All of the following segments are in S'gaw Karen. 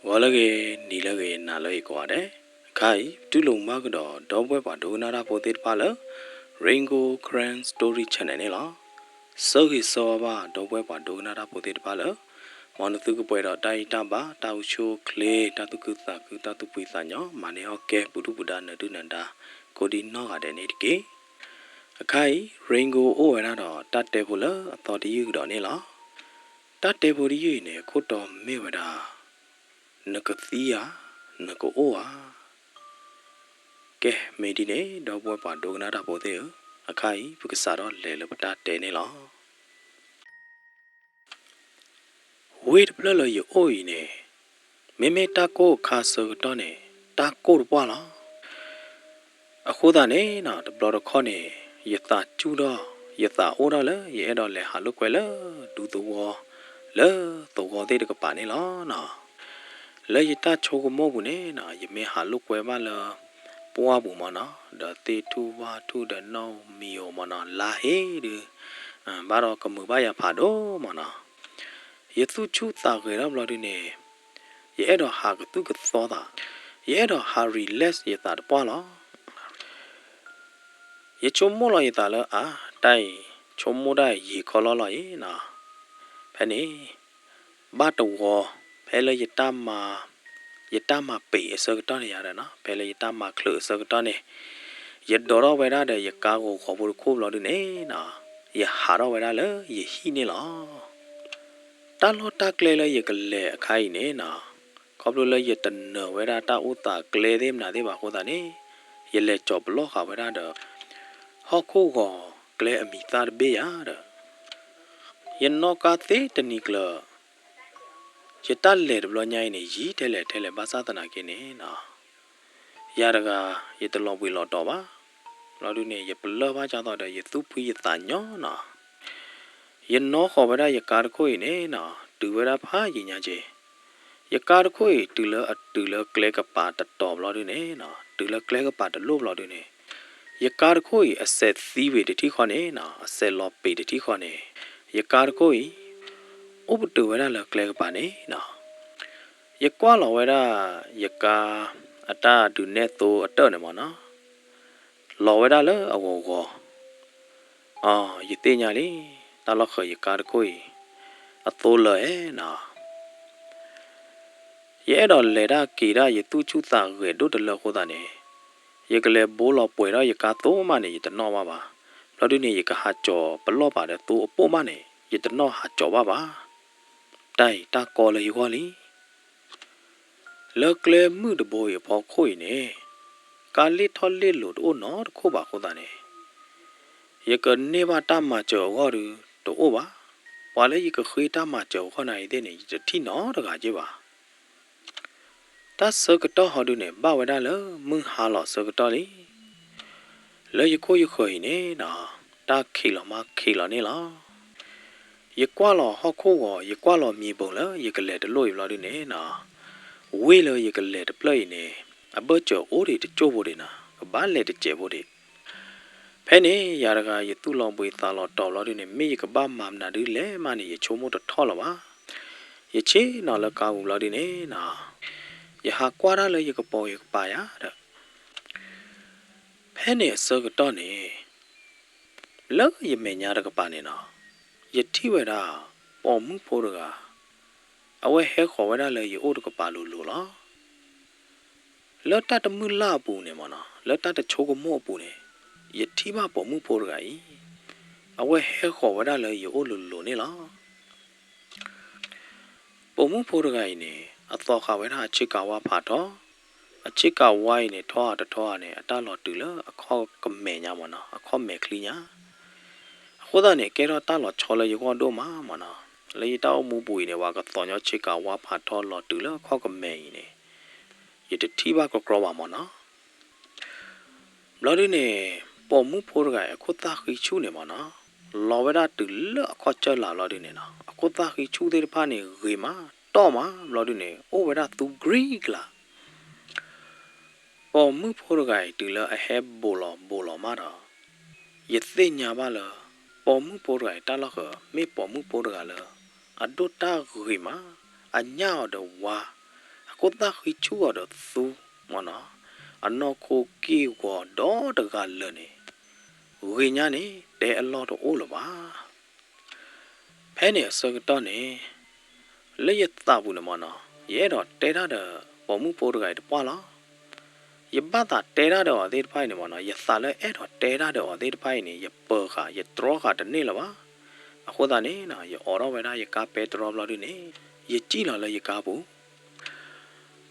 ဂီၤလၢအဂ့ၤ, နံၤလၢအဂ့ၤ, နၤလၢအဂ့ၤကိးဂၤဒဲး. အခါအံၤ ပတူၢ်လိာ်မုာ်ဘၣ်ကဒီး ဒီပုၢ်ဝဲၢ်ပှၤဒိကနၣ်တၢ်ဖိသ့ၣ်တဖၣ်လၢ Rain Gold Karen Story Channel န့ၣ်လီၤ. ဆၢဂ့ၤဆၢဝါဘၣ် ဒီပုၢ်ဝဲၢ်ပှၤဒိကနၣ်တၢ်ဖိသ့ၣ်တဖၣ်လၢ မ်နသုကပှဲၤဒီးတၢ်ဂံၢ်တၢ်ဘါ, တၢ်အိၣ်ဆူၣ်အိၣ်ချ့, တၢ်သူၣ်ခုသးခု, တၢ်သူၣ်ဖှံသးညီ, မၤန့ၢ်အီၣ်ကဲ ပူၤဒုၣ်ပူၤဒါ နၢၤဒုၣ်နၢၤဒါ ကိးဒံနီၢ်ဂၤဒဲးန့ၣ်တက့ၢ်. အခါအံၤ Rain Gold အိၣ်ဝဲဒၣ်ဒီးတၢ်တဲဖိလၢအသီတယုၢ်ကဒီးန့ၣ်လီၤ. တၢ်တဲဖိတယုၢ်အံၤန့ၣ် အခိၣ်တီမ့ၢ်ဝဲဒၣ် နကသံဧါ, နကအိၣ်ဧါ. ကဲ မ့ၢ်ဒ်န့ၣ် ဒီပုၢ်ဝဲၢ်ပှၤဒိကနၣ်တၢ်ဖိသ့ၣ်ဧၢ, အခါအံၤ ပကစးထီၣ်လဲၤလၢပတၢ်တဲန့ၣ်လီၤ. ဝ့ၢ်တဖျၢၣ်လၢယအိၣ်အံၤန့ၣ် မ့မ့ၢ်တၢ်ကိၢ်အခါဆၢကတီၢ်န့ၣ် တၢ်ကိၢ်တပှၢ်လီၤ. အဃိသတးန့ၣ်နီၤ တဘျီတခီၣ်န့ၣ် ယသးစူၤထီၣ် ယသးအိၣ်ထီၣ်လၢ ယအဲၣ်ဒိးလဲၤဟးလိာ်ကွဲလၢဒူသဝီ လၢသဝီသ့ၣ်တကပၤန့ၣ်လီၤနီၤ. လၢယတၢ်ဆိကမိၣ်ပူၤန့ၣ်နီၤ ယမ့ၢ်ဟးလိာ်ကွဲဘၣ်လၢပှၢ်ပူၤမ့ၢ်နီၤ ဒီးသ့ၣ်ထူၣ်ဝၣ်ထူၣ်ဒီးနီၣ်မံၤဧိၤမ့ၢ်နီၤ လါဟ့ဒီး ဘၣ်ဒီးကမုာ်ဘၣ်ယၤဖးဒိၣ်မ့ၢ်နီၤ. ယသူၣ်ဆူၣ်သးဂဲၤထီၣ်ဘျီဒုန့ၣ် ယအဲၣ်ဒိးဟးကသူၣ်ကသီသး, ယအဲၣ်ဒိးဟး relax ယသးတပှၢ်လီၤ. ယဆိကမိၣ်လီၤယသးလၢ အါ တၢ်အံၤ ဆိကမိၣ်တၢ်ယံာ်ခီလီၤလီၤအံၤနီၤ. ဖဲန့ၣ် ဘၣ်တဝီ ဖဲလၢယတၢ်မၤ ယတၢ်မၤပ့ၤအဆၢကတီၢ်န့ၣ်ယါဒီးနီၤ ဖဲလၢယတၢ်မၤချုးအဆၢကတီၢ်န့ၣ် ယဒိးထီၣ်ဝဲဒၣ်ဒီးယကါဂီၤဂီၤဖိတခိၣ်ဘျီဒုန့ၣ်နီၤ ယဟးထီၣ်ဝဲဒၣ်လၢယဟံၣ်န့ၣ်လီၤ. တၢ်လီၢ်တၢ်ကျဲလၢယကလဲၤအခါအံၤန့ၣ်နီၤ ခီဖျိလၢယတနၢၤဝဲဒၣ်တၢ်အိၣ်သးကျဲသ့ၣ်မနုၤသ့ၣ်ဘၣ်အဃိသတးန့ၣ် ယလဲၤကၠီၤပလီၢ်ဃာ်ဝဲဒၣ်ဒီး ဟီၣ်ခိၣ်ဂီၤကျဲအမံၤသၣ်တဘ့ၣ်ယါဒီး ယနီၣ်ကါသ့တနံၤကျၢၤ ယတၢ်လဲၤတဘျီညါအံၤန့ၣ် ယံာ်ထဲလဲၣ်ထဲလဲၣ်ဘၣ်ဆၣ်သနာ်က့န့ၣ်နီၤ ယၤတဂၤ ယတလီၤဘှံးလီၤတီၤဘၣ်. ဘျီဒုန့ၣ် ယပလၢၢ်ဘၣ်ကၢ်သိးဒီးယသူၣ်ဖှံယသးညီနီၤ. ယနီၣ်ဃီၤဝဲဒၣ်ယကါတခိၣ်အံၤန့ၣ်နီၤ တုၤဝဲဒၣ်ဖးယံာ်ညါက့ၤ ယကါတခိၣ်အံၤ တုၤလၢအတုၤလၢကျဲကပၤတတီၤဘျီဒုန့ၣ်နီၤ တုၤလၢကျဲကပၤတလိၣ်ဘျီဒုန့ၣ် ယကါတခိၣ်အံၤ အစဲးသံဝံၤတထံၣ်ဃီန့ၣ်နီၤ အစဲးလီၤပ့ၤတထံၣ်ဃီန့ၣ် ယကါတခိၣ်အံၤ အိၣ်ပတုာ်ဝဲဒၣ်လၢကျဲကပၤန့ၣ်နီၤ. ယကွၢ်လီၤဝဲဒၣ် ယကါ အတၢ်ဒုးနဲၣ်သိအတၢၢ်န့ၣ်မ့ၢ်နီၤ လီၤဝဲဒၣ်လၢအဂီၤဂီၤ အ ယသ့ၣ်ညါလံ တၢ်လီၢ်ဃၢၤယကါတခိၣ်အံၤ အသိလၢအဲၣ်နီၤ. ယအဲၣ်ဒိးလဲၤတၢ်က့ၤတၢ် ယသူၣ်ဆူၣ်သးဂဲၤဒိၣ်တလၢအဃိသတးန့ၣ် ယကလဲၤဘိလီၤပှဲၤထီၣ်ယကါသိမးန့ၣ် ယတနီၣ်ဘၣ်ဘၣ်. ဘျီဒုန့ၣ် ယကဟးကၠီၤပလီၢ်ပာ်ဒီးသိအပိၢ်မးန့ၣ် ယတနီၣ်ဟးကၠီၤဘၣ်ဘၣ်. တၢ်အံၤတၢ်ကီလၢယဂီၢ်လံ. လၢကျဲမုၢ်တဘိအံၤအဖီခိၣ်အံၤန့ၣ် ကါလ့ၣ်ထီၣ်လ့ၣ်လိၤတအိၣ်နီတခိၣ်ဘၣ်အဃိသတးန့ၣ် ယကန့ၢ်ဘၣ်တၢ်မၤစၢၤအဂီၢ်ဒုးတအိၣ်ဘၣ်. ပှၤလၢယကဃ့တၢ်မၤစၢၤအဂီၢ်နၤအံၤသ့ၣ်န့ၣ် ယတထံၣ်နီတဂၤက့ၤဘၣ်. တၢ်ဆၢကတီၢ်ဟီဒုန့ၣ် ဘၣ်ဝဲဒၣ်လၢမုၢ်ဟါလီၤဆၢကတီၢ်လံ. လၢယခိၣ်ယဃၢၤအံၤန့ၣ်နီၤ တၢ်ခံးလီၤမးခံးလီၤန့ၣ်လီၤ. ယကွၢ်လီၤဟီၣ်ခိၣ်ဂီၤ ယကွၢ်လီၤမံၤဘိလၢယကလဲၤတလိၣ်အံၤဘျီဒုန့ၣ်နီၤ ဝ့ၢ်လၢယကလဲၤတဖျၢၣ်အံၤန့ၣ် အဘၢၣ်စၢၤအိၣ်ဒံးတကၠိၢ်ဖိဒံးနီၤ ကဘၣ်လဲၤတစဲးဖိဒံး. ဖဲန့ၣ် ယၤတဂၤယသူၣ်လီၤဘှံးသးလီၤတီၤဘျီဒုန့ၣ် မ့ၢ်ယကဘၣ်မၤမနုၤဒုလဲၣ်မးန့ၣ် ယဆိကမိၣ်တထီၣ်လၢၤဘၣ်. ယဆ့ၣ်နီၤလၢကါပူၤဘျီဒုန့ၣ်နီၤ ယဟးကွၢ်တၢ်လၢယကပိာ်ယကပၤယၤဒီး ဖဲန့ၣ်အဆၢကတီၢ်န့ၣ် လၢယမဲာ်ညါတကပၤန့ၣ်နီၤ ယထံၣ်ဝဲဒၣ် ပိာ်မုၣ်ဖိတဂၤ အဝဲဟဲဃီၤဝဲဒၣ်လၢယအိၣ်တကပၤလိၤလိၤလီၤ. လၢတၢ်တမုၢ်လၢ်အပူၤန့ၣ်မ့ၢ်နီၤ လၢတၢ်တဆိကမိၣ်အပူၤန့ၣ် ယထံၣ်ဘၣ်ပိာ်မုၣ်ဖိတဂၤအံၤ အဝဲဟဲဃီၤဝဲဒၣ်လၢယအိၣ်လိၤလိၤန့ၣ်လီၤ. ပိာ်မုၣ်ဖိတဂၤအံၤန့ၣ် အသိးဃာ်ဝဲဒၣ်အဆ့ကၤဝါဖးထီ, အဆ့ကၤဝါအံၤန့ၣ် ထီအတထီဧါန့ၣ် အတၢ်လီၤတုၤလၢအခီၣ်ကမဲာ်ညါမ့ၢ်နီၤ, အခီၣ်မဲာ်ချံညါ. အဃိသတးန့ၣ် ကဲထီၣ်တၢ်လီၤဆီလၢယဂီၢ်ဒိၣ်မးမ့ၢ်နီၤ. လၢယတၢ်အိၣ်မူပူၤအံၤန့ၣ် ပှၤကသီၣ်ညီဆ့ကၤဝါဖးထီလီၤတုၤလၢအခီၣ်ကမဲာ်အံၤန့ၣ် ယတထံၣ်ဘၣ်ကြီကြီဘၣ်မ့ၢ်နီၤ. ဘျီဒုန့ၣ် ပိာ်မုၣ်ဖိတဂၤအံၤ အခိၣ်သၣ်ဃံဆူၣ်န့ၣ်မ့ၢ်နီၤ, လီၤဝဲဒၣ်တုၤလၢအခီၣ်ကၢၢ်လာ်ဘျီဒုန့ၣ်နီၤ, အခိၣ်သၣ်ဃံဆူၣ်သ့ၣ်တဖၣ်န့ၣ် ဂ့ၤမးတီၢ်မးဘျီဒုန့ၣ် အိၣ်ဝဲဒၣ်သူ green ကလး. ပိာ်မုၣ်ဖိတဂၤအံၤ တုၤလၢအဟဲဘိးလီၤဘိးလီၤမးဒီး ယသ့ၣ်ညါဘၣ်လၢ ပိာ်မုၣ်ဖိတဂၤအံၤတၢ်လီၢ်ဃၢၤ မ့ၢ်ပိာ်မုၣ်ဖိတဂၤလၢ အဒိၣ်တၢ်ဂ့ၤမး, အညၣ်အီၤဒီးဝါ, အ ကိးသၣ်ဃံဆူၣ်အီၤဒီးသူမ့ၢ်နီၤ, အနီၢ်ခိက့ၢ်ဂီၤဒီတဂၤလၢာ်န့ၣ် ဂ့ၤညါန့ၣ် တဲအလီၢ်တအိၣ်လၢၤဘၣ်. ဖဲန့ၣ်အဆၢကတီၢ်န့ၣ် လၢယသးပူၤန့ၣ်မ့ၢ်နီၤ ယအဲၣ်ဒိးတဲတၢ်ဒီးပိာ်မုၣ်ဖိတဂၤအံၤတပှၢ်လီၤ. ယဘၣ်သးတဲတၢ်ဒီးအီၤသ့ၣ်တဖၣ်အံၤန့ၣ်မ့ၢ်နီၤ ယသးလၢအဲၣ်ဒိးတဲတၢ်ဒီးအီၤသ့ၣ်တဖၣ်အံၤန့ၣ် ယပၢၤဃာ်ယတြီဃာ်တန့ၢ်လၢၤဘၣ်. အဃိသတးန့ၣ် ယအိးထီၣ်ဝဲဒၣ်ယကါပဲတြီဘျီဒုန့ၣ် ယစံၣ်လီၤလၢယကါပူၤ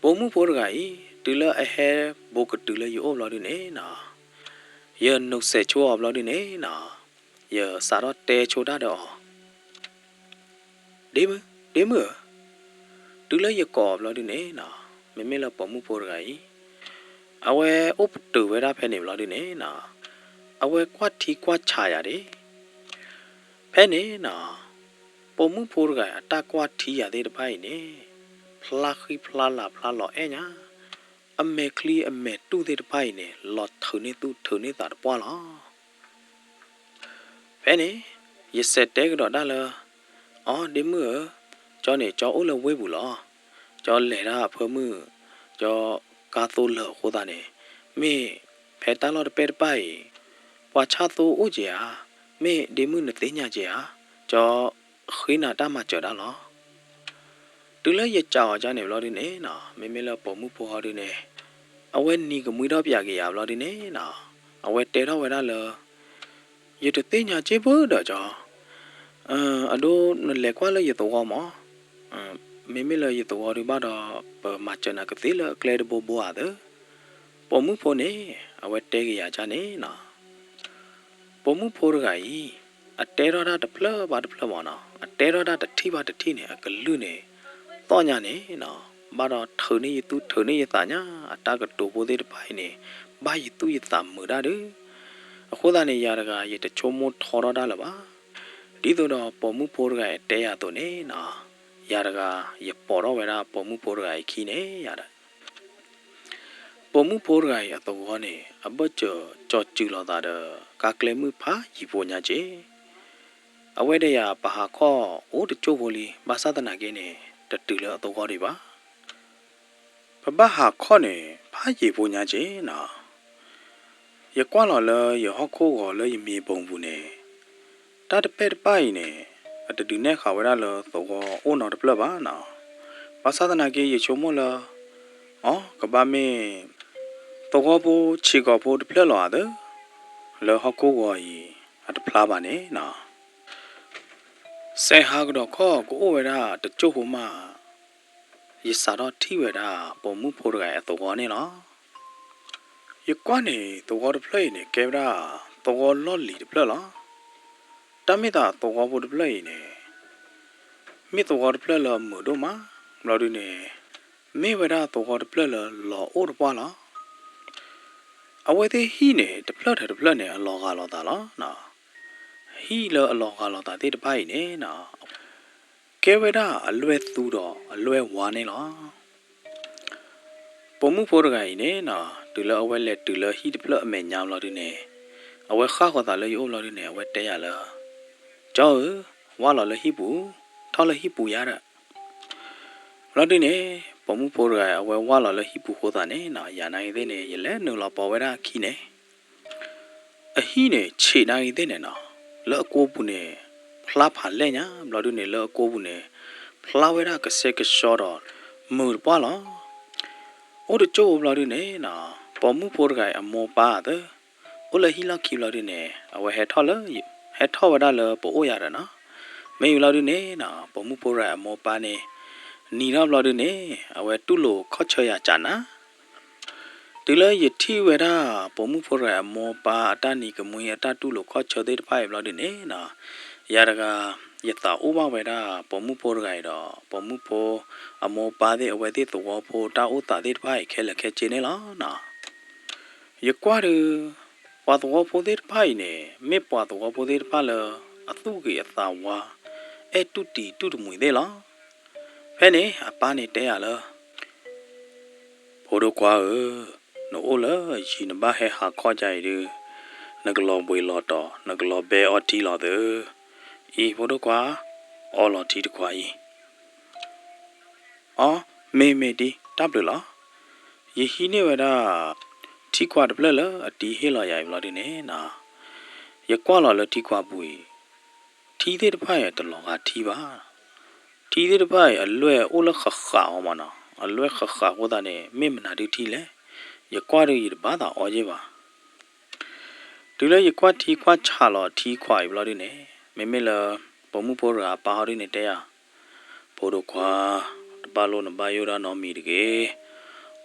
ပိာ်မုၣ်ဖိတဂၤအံၤ တုၤလၢအဟဲဘူးကတုၤလၢယအိၣ်ဘျီဒုန့ၣ်နီၤ, ယနုာ်စဲးဆိအီၤဘျီဒုန့ၣ်နီၤ, ယစးထီၣ်တဲဆိတၢ်ဒီးအီၤ, ဒ့မုၣ်, ဒ့မုၣ်ဧၢ, တုၤလၢယကိးအီၤဘျီဒုန့ၣ်နီၤ, မ့မ့ၢ်လၢပိာ်မုၣ်ဖိတဂၤအံၤ အဝဲအိၣ်ပတုာ်ဝဲဒၣ်ဖဲန့ၣ်ဘျီဒုန့ၣ်နီၤ, အဝဲကွၢ်ထံကွၢ်ဆးယၤဒၣ် ဖဲန့ၣ်နီၤ, ပိာ်မုၣ်ဖိတဂၤအတၢ်ကွၢ်ထံယၤသ့ၣ်တဖၣ်အံၤန့ၣ်, ဖျါဃံဖျါလၤဖျါလီၤအဲၣ်ညါ, အမဲာ်ချံအမဲာ်တူၢ်သ့ၣ်တဖၣ်အံၤန့ၣ် လီၤထုးန့ၢ်သူၣ်ထုးန့ၢ်သးတပှၢ်လီၤ. ဖဲန့ၣ် ယစဲးတဲကဒီးတၢ်လၢ, အိ ဒ့မုၣ်ဧၢ, ကၠီန့ၣ် ကၠီအိၣ်လၢဝ့ၢ်ပူၤလီၤ. ကၠီလဲၤတၢ်အဖၢမုၢ်, ကၠီကါသိလၢာ်အဃိသတးန့ၣ်, မ့ၢ်ဖဲတၢ်လီၢ်တပဲၢ်တပၢ်အံၤ, ပှၤဆၣ်သိအိၣ်က့ၤဧါ, မ့ၢ်ဒ့မုၣ်နသ့ၣ်ညါက့ၤဧါ, ကၠီဃ့နၤတၢ်မၤစၢၤတၢ်လီၤ. တုၤလၢယစံးအီၤဒ်န့ၣ်ဘျီဒုန့ၣ်နီၤ, မ့မ့ၢ်လၢပိာ်မုၣ်ဖိဟီဒုန့ၣ်, အဝဲနံၤကမှံထီၣ်ပၠးက့ၤယၤဘျီဒုန့ၣ်နီၤ, အဝဲတဲထီၣ်ဝဲဒၣ်လၢ ယတသ့ၣ်ညါစ့ၢ်ဘၣ်ဒီးကၠီ, အဒိ နလဲၤကွၢ်လၢယသဝီမး, မ့မ့ၢ်လၢယသဝီဒုဘၣ်ဒီး ပမၤစၢၤနၤကသ့လၢအကျဲတဘိဘိဧါသၢ, ပိာ်မုၣ်ဖိန့ၣ် အဝဲတဲက့ၤယၤကၠီန့ၣ်နီၤ ပိာ်မုၣ်ဖိတဂၤအံၤ အတဲထီၣ်တၢ်တဖျၢၣ်ဘၣ်တဖျၢၣ်မးနီၤ, အတဲထီၣ်တၢ်တထံၣ်ဘၣ်တထံၣ်န့ၣ် အကလုၢ်န့ၣ် သီၣ်ညါန့ၣ်နီၤ, ဘၣ်ဒီးထုးန့ၢ်ယသူၣ်ထုးန့ၢ်ယသးညါ, အတၢ်ကတိၤဖိသ့ၣ်တဖၣ်အံၤန့ၣ် ဘၣ်ယသူၣ်ယသးမုာ်တၢ်ဒုး, အဃိသတးန့ၣ် ယၤတဂၤ ယတဆိကမိၣ်ထီထီၣ်တၢ်လၢၤဘၣ်. ဒ်သိးဒီးပိာ်မုၣ်ဖိတဂၤအံၤတဲယၤအသိးန့ၣ်နီၤ, ယၤတဂၤ ယပိာ်ထီၣ်ဝဲဒၣ်ပိာ်မုၣ်ဖိတဂၤအံၤအခံန့ၣ်ယၤဒီး ပိာ်မုၣ်ဖိတဂၤအံၤအသဝီန့ၣ် အဘၢၣ်စၢၤကၠီၤစုၤလိာ်သးဒီး ကါကျဲမုၢ်ဖးယံၤဖိညါက့ၤ, အဝဲဒီးယၤပဟးခီၣ်အိၣ်တစိၢ်ဖိလံ, ဘၣ်ဆၣ်သနာ်က့န့ၣ် တတုၤလၢအသဝီဒံးဘၣ်. ပဘၣ်ဟးခီၣ်န့ၣ် ဖးယံၤဖိညါက့ၤနီၤ, ယကွၢ်လီၤလၢယဟီၣ်ခိၣ်ဂီၤလၢယမံၤပူၤပူၤန့ၣ် တၢ်တပဲၢ်တပၢ်အံၤန့ၣ် အတဒုးနဲၣ်ဃာ်ဝဲဒၣ်လၢသဝီအိၣ်နီတဖျၢၣ်ဘၣ်နီၤ, ဘၣ်ဆၣ်သနာ်က့ ယဆိကမိၣ်လၢ အိ ကဘၣ်မ့ၢ် သဝီဖိဆံးကိာ်ဖိတဖျၢၣ်လီၤဧါသၢ, လၢဟီၣ်ခိၣ်ဂီၤအံၤ အတဖျါဘၣ်န့ၣ်နီၤ, စဲးဟးကဒီးခီၣ်ကအိၣ်ဝဲဒၣ်တစိၢ်ဖိမး, ယစးထီၣ်ထံၣ်ဝဲဒၣ်ပိာ်မုၣ်ဖိတဂၤအသဝီန့ၣ်လီၤ. ယကွၢ်န့ၣ် သဝီတဖျၢၣ်အံၤန့ၣ် ကဲဝဲဒၣ်သဝီလီၢ်လံၤတဖျၢၣ်လီၤ. တၢ်မ့ၢ်သးသဝီဖိတဖျၢၣ်အံၤန့ၣ် မ့ၢ်သဝီတဖျၢၣ်လၢအမုာ်ဒိၣ်မး, ဘျီဒုန့ၣ် မ့ၢ်ဝဲဒၣ်သဝီတဖျၢၣ်လၢလီၤအိၣ်တပှၢ်လီၤ. အဝဲသ့ၣ်ဟံၣ်န့ၣ် တဖျၢၣ်ထဲတဖျၢၣ်န့ၣ် အလီၤဂာ်လိာ်သးလီၤ. ဟံၣ်လၢအလီၤဂာ်လိာ်သးသ့ၣ်တဖၣ်အံၤန့ၣ်နီၤ ကဲဝဲဒၣ်အလွဲၢ်သူဒီးအလွဲၢ်ဝါန့ၣ်လီၤ. ပိာ်မုၣ်ဖိတဂၤအံၤန့ၣ်နီၤ တုၤလၢအဝဲလဲၤတုၤလၢဟံၣ်တဖျၢၣ်အမဲာ်ညါဘျီဒုန့ၣ် အဝဲဃၣ်ဃီၤသးလၢယအိၣ်ဘျီဒုန့ၣ် အဝဲတဲယၤလၢ ကၠီဧၢ, ဝၢ်လီၤလၢဟံၣ်ပူၤ, ထီၣ်လၢဟံၣ်ပူၤယါဒီး ဘျီဒုန့ၣ် ပိာ်မုၣ်ဖိတဂၤအံၤ အဝဲဝၢ်လီၤလၢဟံၣ်ပူၤအဃိသတးန့ၣ်နီၤ ယၤနာ်ဂ့ၤသ့ၣ်န့ၣ် ယလဲၤနုာ်လီၤပိာ်ဝဲဒၣ်အခံန့ၣ် အဟံၣ်န့ၣ် ဆံးနာ်ဂ့ၤသ့ၣ်န့ၣ်နီၤ လၢအကိပူၤန့ၣ် ဖျါဖးလဲၢ်ညါ ဘျီဒုန့ၣ် လၢအကိပူၤန့ၣ် ဖျါဝဲဒၣ်ကဆှဲကဆှီဒီး မုာ်တပှၢ်လီၤ. အိၣ်တကၠိၢ်ဘျီဒုန့ၣ်နီၤ ပိာ်မုၣ်ဖိတဂၤအံၤအမိၢ်ပၢ်သၢ အိၣ်လၢဟံၣ်လီၢ်ခံဘျီဒုန့ၣ် အဝဲဟဲထီၣ်လၢ ဟဲထီၣ်ဝဲဒၣ်လၢပအိၣ်ယၤဒီးနီၤ မ့ၢ်ဘျီဒုန့ၣ်နီၤ ပိာ်မုၣ်ဖိတဂၤအမိၢ်ပၢ်န့ၣ် နံၤထီၣ်ဘျီဒုန့ၣ် အဝဲတူၢ်လိာ်ခီၣ်ဆၢယၤကနၤ တုၤလၢယထံၣ်ဝဲဒၣ် ပိာ်မုၣ်ဖိတဂၤအမိၢ်ပၢ်အတၢ်နံၤကမှံအတၢ်တူၢ်လိာ်ခီၣ်ဆၢသ့ၣ်တဖၣ်အံၤဘျီဒုန့ၣ်နီၤ ယၤတဂၤ ယသးအိၣ်ဘၣ်ဝဲဒၣ် ပိာ်မုၣ်ဖိတဂၤအံၤဒီး ပိာ်မုၣ်ဖိအမိၢ်ပၢ်သ့ၣ် အဝဲသ့ၣ်သဝီဖိတၢ်အိၣ်သးသ့ၣ်တဖၣ်အံၤခဲလၢာ်ခဲဆ့န့ၣ်လီၤနီၤ ယကွၢ်ဒီး ပှၤသဝီဖိသ့ၣ်တဖၣ်အံၤန့ၣ် မ့ၢ်ပှၤသဝီဖိသ့ၣ်တဖၣ်လၢ အသူၣ်ဂ့ၤအသးဝါ အဲၣ်တူၢ်တံၤတူၢ်တမှံၤသ့ၣ်လီၤ. ဖဲန့ၣ် အပၢ်န့ၣ်တဲယၤလၢ ဖိဒိၣ်ခွါဧၢ, နအိၣ်လၢယံၤနဘၣ်ဟဲဟးခီၣ်ကါအံၤဒုး နကလီၤဘှံးလီၤတီၤ နကလီၤဘဲအီထံလီၤသၢ, အံၤ ဖိဒိၣ်ခွါ, အီလီၤထံတခွးအံၤ အီ, မ့ၢ်မ့ၢ်တံၢ် တၢ်ဘျုးလီၤ. ယဟံးန့ၢ်ဝဲဒၣ် ထံခွးတဖျၢၣ်လၢအတံၤဟ့ၣ်လီၤယၤအံၤဘျီဒုန့ၣ်နီၤ, ယကွၢ်လီၤလၢထံခွးပူၤအံၤ, ထံသ့ၣ်တဖၣ်အံၤတလီၤဂာ်ထံဘၣ်. ထံသ့ၣ်တဖၣ်အံၤ အလွဲၢ်အိၣ်လၢဃးဃးအီၤမးနီၤ, အလွဲၢ်ဃးဃးအဃိသတးန့ၣ် မ့ၢ်မနုၤဒုထံလဲၣ်, ယကွၢ်ဒုးယတဘၣ်သးအီၣ်ယ့ၢ်ဘၣ်. တုၤလၢယကွၢ်ထံကွၢ်ဆးလီၤထံခွးအံၤဘျီဒုန့ၣ်, မ့မ့ၢ်လၢ ပိာ်မုၣ်ဖိတဂၤအပၢ်ဟီဒုန့ၣ်တဲယၤ, ဖိဒိၣ်ခွါ, တဘၣ်လိၣ်နဘၣ်ယိၣ်ဒၣ်နီတမံၤတဂ့ၤ.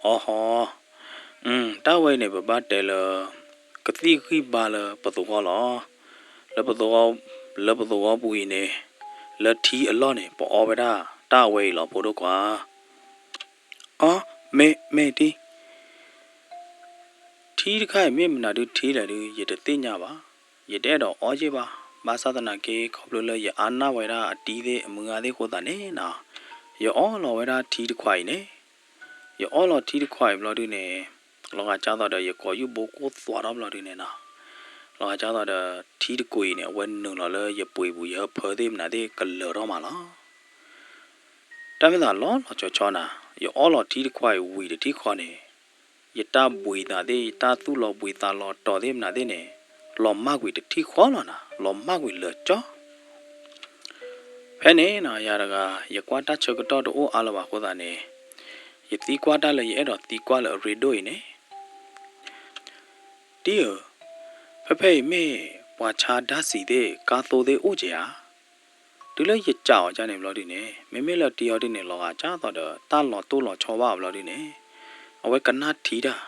အီဟီ, တၢ်ဝဲအံၤန့ၣ် ပဘၣ်တဲလၢ ကသံၣ်ဂံၢ်ဘါလၢပသဝီလီၤ. လၢပသဝီ, လၢပသဝီပူၤအံၤန့ၣ်, လၢထံအလီၢ်န့ၣ် ပအီဝဲဒၣ်တၢ်အဝဲအံၤလီၤ ဖိဒိၣ်ခွါ. အီ, မ့ၢ်, မ့ၢ်တံၢ် ထံတခါအံၤမ့ၢ်မနုၤဒုထံလဲၣ်ဒု ယတသ့ၣ်ညါဘၣ်, ယတအဲၣ်ဒိးအီၣ်ယ့ၢ်ဘၣ်. ဘၣ်ဆၣ်သနာ်က့ ခီဖျိလၢယအါနၢ်ဝဲဒၣ်အတံၤသ့ၣ်အမုၢ်ဂၤသ့ၣ်အဃိသတးန့ၣ်နီၤ, ယအီလီၤဝဲဒၣ်ထံတခွးအံၤန့ၣ်, ယအီလီၤထံတခွးအံၤဘျီဒုန့ၣ်, လီၤဂာ်ကၢ်သိးဒီးယကိးယူၣ်ဘိကိၢ်သွးထီၣ်ဘျီဒုန့ၣ်နီၤ, လီၤဂာ်ကၢ်သိးဒီးထံတကွံာ်အံၤန့ၣ် အဝဲနုာ်လီၤလၢယပှ့ၤပူၤ ယဟၢဖၢသ့ၣ်မနုၤသ့ၣ်ကလၢၤထီၣ်မးလီၤ. တၢ်မ့ၢ်သးလီၤလီၤဆီဆီနၤ, ယအီလီၤထံတခွးအံၤဝံၤတထံၣ်ဃီန့ၣ်, ယတၢ်ဘှံးသးသ့ၣ် ယတၢ်သူၣ်လီၤဘှံးသးလီၤတီၤသ့ၣ်မနုၤသ့ၣ်န့ၣ်, လီၤမၢ်ကွံာ်တထံၣ်ဃီလီၤနၤ, လီၤမၢ်ကွံာ်လၢာ်ကၠီ. ဖဲန့ၣ်နီၤ ယၤတဂၤ ယကွၢ်တၢ်ဆၢကတီၢ်တအိၣ်အါလၢၤဘၣ်အဃိသတးန့ၣ်, ယသံကွၢ်တၢ်လၢယအဲၣ်ဒိးသံကွၢ်လၢအရ့ဒိၣ်အံၤန့ၣ် တံၢ်ဧၢ, ဖဲဖဲအံၤမ့ၢ်ပှၤဆါဒါစံးသ့ၣ် ကါသိသ့ၣ်အိၣ်က့ၤဧါ. တုၤလၢယစံးအီၤဒ်န့ၣ်ဘျီဒုန့ၣ်, မ့မ့ၢ်လၢတံၢ်အီၤဒ်န့ၣ် လီၤဂာ်ကၢ်သိးဒီး တၢ်လီၤတိၢ်လီၤဆီဘၣ်အီၤဘျီဒုန့ၣ်, အဝဲကနၣ်ထံတၢ်,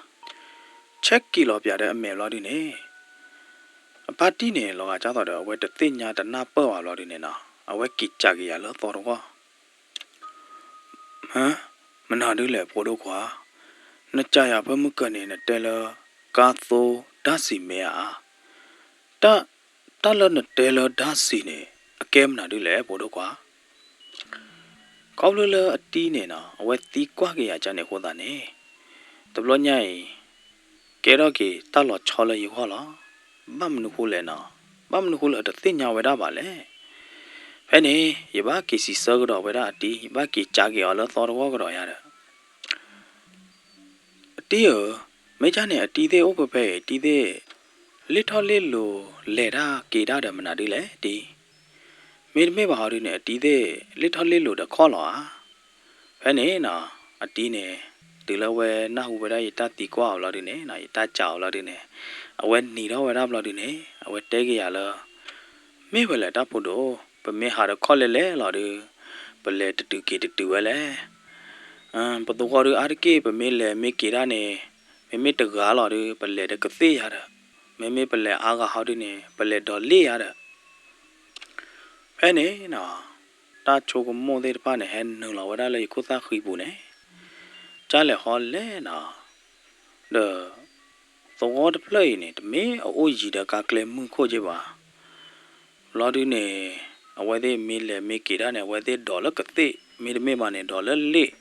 ဆဲးက့ၤလီၤပၠးဒီးအမဲာ်ဘျီဒုန့ၣ်, အပၢ်တံၢ်န့ၣ် လီၤဂာ်ကၢ်သိးဒီး အဝဲတသ့ၣ်ညါတနၢ်ပၢၢ်ဘၣ်ဘျီဒုန့ၣ်နီၤ, အဝဲက့ၤစံးက့ၤယၤလၢသီတဂီၢ် မနုၤဒ်လဲၣ် ဖိဒိၣ်ခွါ, နစံးယၤဖဲမုၢ်ကၢၤန့ၣ် နတဲလၢ ကါသိဒါစံးမ့ၢ်ဧါ. တၢ်, တၢ်လၢနတဲလၢဒါစံးန့ၣ် အကဲမနုၤဒ်လဲၣ် ဖိဒိၣ်ခွါ. ခီဖျိလၢအတံၢ်န့ၣ်နီၤ အဝဲသံကွၢ်က့ၤယၤကန့ၣ်အဃိသတးန့ၣ်, တဘျီညါအံၤ ကဲထီၣ်က့ၤတၢ်လီၤဆီလၢယဂီၢ်လီၤ. ဘၣ်မနုၤဃိလဲၣ်နီၤ, ဘၣ်မနုၤဃိလၢအတသ့ၣ်ညါဝဲဒၣ်ဘၣ်လဲၣ်. ဖဲန့ၣ် ယဘၣ်က့ၤစံးဆၢကဒီးဝဲဒၣ်အတံၢ်, ယဘၣ်က့ၤစံးက့ၤအီၤလၢသီတဂီၢ်ကဒီးယၤဒီး အတံၢ်ဧၢ, မ့ၢ်ကန့ၣ် အတံၢ်သ့ၣ်အိၣ်ဖဲဖဲအံၤ အတံၢ်သ့ၣ် လ့ၣ်ထီၣ်လ့ၣ်လိၤလဲၤတၢ်က့ၤတၢ်ဒီးမနုၤဒ်လဲၣ်တံၢ်. မ့တမ့ၢ်ဘၣ်ဟီဒုန့ၣ် အတံၢ်သ့ၣ် လ့ၣ်ထီၣ်လ့ၣ်လိၤဒီးခီၣ်လီၤဧါ. ဖဲန့ၣ်နီၤ အတံၢ်န့ၣ် တုၤလၢအဝဲနၢ်ဟူဝဲဒၣ်ယတၢ်သံကွၢ်အီၤဘျီဒုန့ၣ်နီၤ ယတၢ်စံးအီၤဘျီဒုန့ၣ် အဝဲနံၤထီၣ်ဝဲဒၣ်ဘျီဒုန့ၣ် အဝဲတဲက့ၤယၤလၢ မ့ၢ်ဝဲလဲၣ်တၢ်ဖိဒိၣ်, ပမ့ၢ်ဟးဒီးခီၣ်လဲၣ်လဲၣ်လီၤဒုး ပလဲၤတတုၤက့ၤတတုၤဝဲလဲၣ်. ပသဝီဒုးအါတက့ၢ် ပမ့ၢ်လဲၤမ့ၢ်က့ၤဒၣ်န့ၣ် မ့မ့ၢ်တဂၤလီၤဒုး ပလဲၤဒီးကသ့ၣ်ယၤဒီး မ့မ့ၢ်ပလဲၤအါဂၤဟီဒုန့ၣ် ပလဲၤဒီးလ့ၣ်ယၤဒီး ဖဲန့ၣ်နီၤ တၢ်ဆိကမိၣ်သ့ၣ်တဖၣ်န့ၣ် ဟဲနုာ်လီၤဝဲဒၣ်လၢယခိၣ်သၣ်ဃံပူၤန့ၣ် ကၢ်လဲၣ်ဟီလဲၣ်နီၤ ဒီး သဝီတဖျၢၣ်အံၤန့ၣ် တမ့ၢ်အအိၣ်ယံၤဒီးကါကျဲမုၢ်ခိၣ်က့ဘၣ်. ဘျီဒုန့ၣ် အဝဲသ့ၣ်မ့ၢ်လဲၤမ့ၢ်က့ၤဒၣ်န့ၣ် အဝဲသ့ၣ်ဒိးလၢကသ့ၣ် မ့တမ့ၢ်ဘၣ်န့ၣ် ဒိးလၢလ့ၣ် ဒီး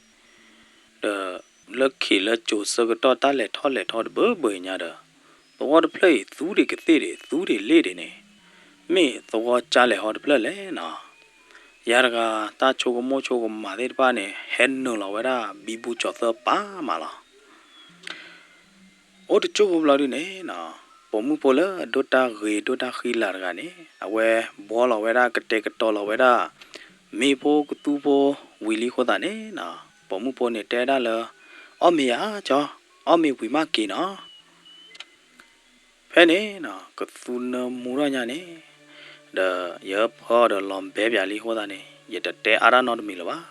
လၢခံးလၢကၠိၤဆၢကတီၢ်တၢ်လဲၤထီၣ်လဲၤထီတဘၢဘၢညါဒီး သဝီတဖျၢၣ်အံၤ သူဒံးကသ့ၣ်ဒံး သူဒံးလ့ၣ်ဒံးန့ၣ် မ့ၢ်သဝီကၢ်လဲၣ်ဟီတဖျၢၣ်လဲၣ်နီၤ. ယၤတဂၤ တၢ်ဆိကမိၣ်ဆိကမးသ့ၣ်တဖၣ်န့ၣ် ဟဲနုာ်လီၤဝဲဒၣ်ဘံဘူကၠီၤသၢပာ်မးလီၤ. အိၣ်တကၠိၢ်ဖိဘျီဒုန့ၣ်နီၤ ပိာ်မုၣ်ဖိလၢအဒိၣ်တၢ်ဂ့ၤဒိၣ်တၢ်ဃံလၤတဂၤန့ၣ် အဝဲဘှီလီၤဝဲဒၣ်ကတဲာ်ကတီၤလီၤဝဲဒၣ် မ့ၢ်ဖိကသူဖိဝံၤလံအဃိသတးန့ၣ်နီၤ ပိာ်မုၣ်ဖိန့ၣ်တဲဒၣ်လၢ အီၣ်မ့ၤယၤကၠီ အီၣ်မ့ၤဝံၤမးက့ၤနီၤ ဖဲန့ၣ်နီၤ ကသူနၢမူထီၣ်ညါန့ၣ် ဒီးယဟၢဖၢဒီးလီၤဘဲပၠးလံအဃိသတးန့ၣ် ယတတဲအါတၢ်နီတမံၤလၢၤဘၣ်.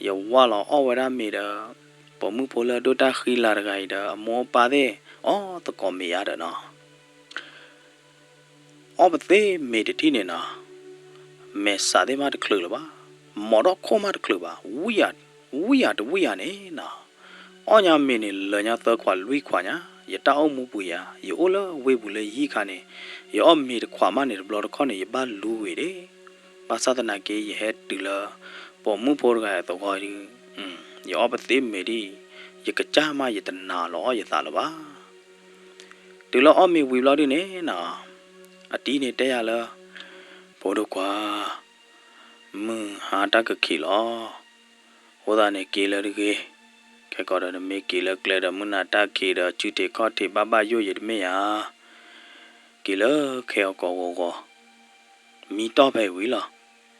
ယဝၢ်လီၤအီၣ်ဝဲဒၣ်မ့ၤဒီး ပိာ်မုၣ်ဖိလၢအဒိၣ်တၢ်ဃံလၤတဂၤအံၤဒီး အမိၢ်အပၢ်သ့ၣ် အီၣ်သကိးမ့ၤယၤဒီးနီၤ အီၣ်ပသ့ၣ်မ့ၤတထံၣ်န့ၣ်နီၤ မဲာ်ဆှးသ့ၣ်မးတချုးလၢၤဘၣ်, မီၤထီၣ်ခိၣ်မးတချုးဘၣ်, ဝံယၤ, ဝံယၤတဝံယၤန့ၣ်နီၤ, အီၣ်ညါမ့ၤန့ၣ် လၢာ်ညါသၢခွးလွံၢ်ခွးညါ, ယတၢ်အိၣ်မူပူၤယၤ, ယအိၣ်လၢဝ့ၢ်ပူၤလၢယဟံၣ်ခါန့ၣ်, ယအီၣ်မ့ၤတခွးမးန့ၣ် တဘျီတခီၣ်န့ၣ် ယဘၣ်လူဝံၤဒၣ်, ဘၣ်ဆၣ်သနာ်က့ ယဟဲတုၤလၢ ပိာ်မုၣ်ဖိတဂၤအသဝီဒုး, ယအီၣ်ပသ့ၣ်မ့ၤဒ်အံၤ, ယကစၢ်မးယတနာ်လီၤအီၣ်ယသးလၢၤဘၣ်. တုၤလၢအီၣ်မ့ၤဝံၤဘျီဒုန့ၣ်နီၤ, အတံၤန့ၣ်တဲယၤလၢ ဖိဒိၣ်ခွါ, မုၢ်ဟါတၢ်ကခံးလီၤ, အဃိသတးန့ၣ်က့ၤလၢၤတဂ့ၤ. ခဲကီးဒီးနမ့ၢ်က့ၤလၢကျဲဒီး မုၢ်နၤတၢ်ခံးဒီး စုထံးခီၣ်ထံးဘၣ်ဘၣ်ယိၣ်ယံၤတမ့ၢ်ဧါ, က့ၤလၢခဲအကီၢ်ဂီၤဂီၤ မံတီၢ်ဖဲအံၤဝံၤလီၤ.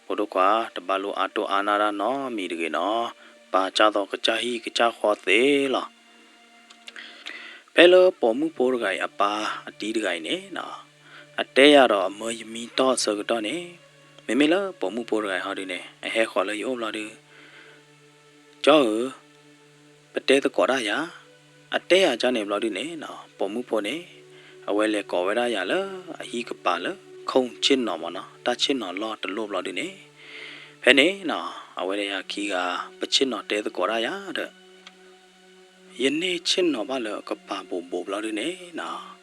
ဖိဒိၣ်ခွါ တဘၣ်လိၣ်အါတိၢ်အါနၢ်တၢ်နီတမံၤတဂ့ၤနီၤ, ပာ်ကၢ်သိးကစၢ်ဟံၣ်ကစၢ်ဃီသ့လီၤ. ဖဲလၢပိာ်မုၣ်ဖိတဂၤအံၤအပၢ်အတံၤတဂၤအံၤန့ၣ်နီၤ, အတဲယၤဒီးအမၢယမံတီၢ်အဆၢကတီၢ်န့ၣ်, မ့မ့ၢ်လၢပိာ်မုၣ်ဖိတဂၤအံၤဟီဒုန့ၣ် အဟဲဃီၤလၢယအိၣ်ဘျီဒု, ကၠီဧၢ, ပတဲသကိးတၢ်ယၤ, အတဲယၤကန့ၣ်ဘျီဒုန့ၣ်နီၤ, ပိာ်မုၣ်ဖိန့ၣ် အဝဲလဲၤကိးဝဲဒၣ်ယၤလၢအဟံၣ်ကပၤလၢ ခိၣ်ဆ့ၣ်နီၤမ့ၢ်နီၤ, တၢ်ဆ့ၣ်နီၤလီၢ်တလီၢ်ဘျီဒုန့ၣ်, ဖဲန့ၣ်နီၤ အဝဲဒီးယၤခံဂၤ ပဆ့ၣ်နီၤတဲသကိးတၢ်ယၤဒီး ယန့ၢ်ဆ့ၣ်နီၤဘၣ်လၢအကပၤဘိးဘိးဘျီဒုန့ၣ်နီၤ,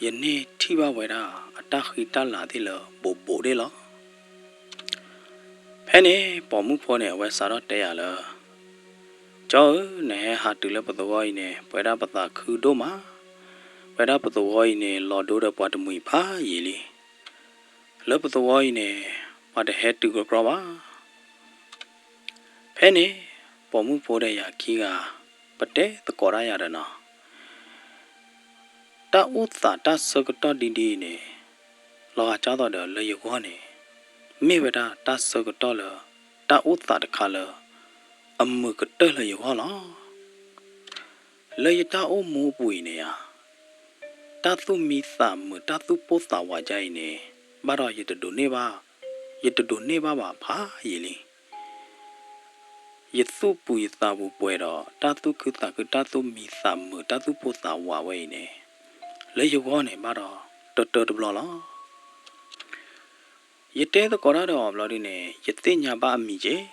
ယန့ၢ်ထံၣ်ဘၣ်ဝဲဒၣ်အတၢ်ဃံတၢ်လၤသ့ၣ်လၢဘိးဘိးဒ့ၣ်လီၤ. ဖဲန့ၣ် ပိာ်မုၣ်ဖိန့ၣ် အဝဲစးထီၣ်တဲယၤလၢ ကၠီဧၢ, နဟဲဟးတုၤလၢပသဝီအံၤန့ၣ် ပဝဲဒၣ်ပသးခုဒိၣ်မး, ပဝဲဒၣ်ပသဝီအံၤန့ၣ် လီၤဒိဒီးပှၤတမှံၤဖးယံာ်လံ. လၢပသဝီအံၤန့ၣ် ပှၤတဟဲတုၤကြီကြီဘၣ်. ဖဲန့ၣ် ပိာ်မုၣ်ဖိဒီးယၤခံဂၤ ပတဲသကိးတၢ်ယၤဒီးနီၤ, တၢ်အိၣ်သးတၢ်ဆၢကတီၢ်ဒ်ဒ်အံၤန့ၣ် လီၤဂာ်ကၢ်သိးဒီးလၢယဂီၢ်န့ၣ် မ့ၢ်ဝဲဒၣ်တၢ်ဆၢကတီၢ်လၢ တၢ်အိၣ်သးတခါလၢ အမုာ်ကတၢၢ်လၢယဂီၢ်လီၤ. လၢယတၢ်အိၣ်မူအပူၤအံၤန့ၣ်ဧါ, တၢ်သူၣ်မံသးမုာ် တၢ်သူၣ်ပိၢ်သးဝးဒ်အံၤန့ၣ် ဘၣ်ဒီးယတဒိးန့ၢ်ဘၣ်, ယတဒိးန့ၢ်ဘၣ်ဘၣ်ဖးယံာ်လံ. ယသူၣ်ပူၤယသးပူၤပှဲၤဒီး တၢ်သူၣ်ခုသးခု တၢ်သူၣ်မံသးမုာ် တၢ်သူၣ်ပိၢ်သးဝးဝဲအံၤန့ၣ် လၢယဂီၢ်န့ၣ် ဘၣ်ဒီးတၢတၢတဘျီလီၤ. ယတဲသကိးတၢ်ဒီးအီၤဘျီဒုန့ၣ် ယသ့ၣ်ညါဘၣ်အမံၤက့ၤ,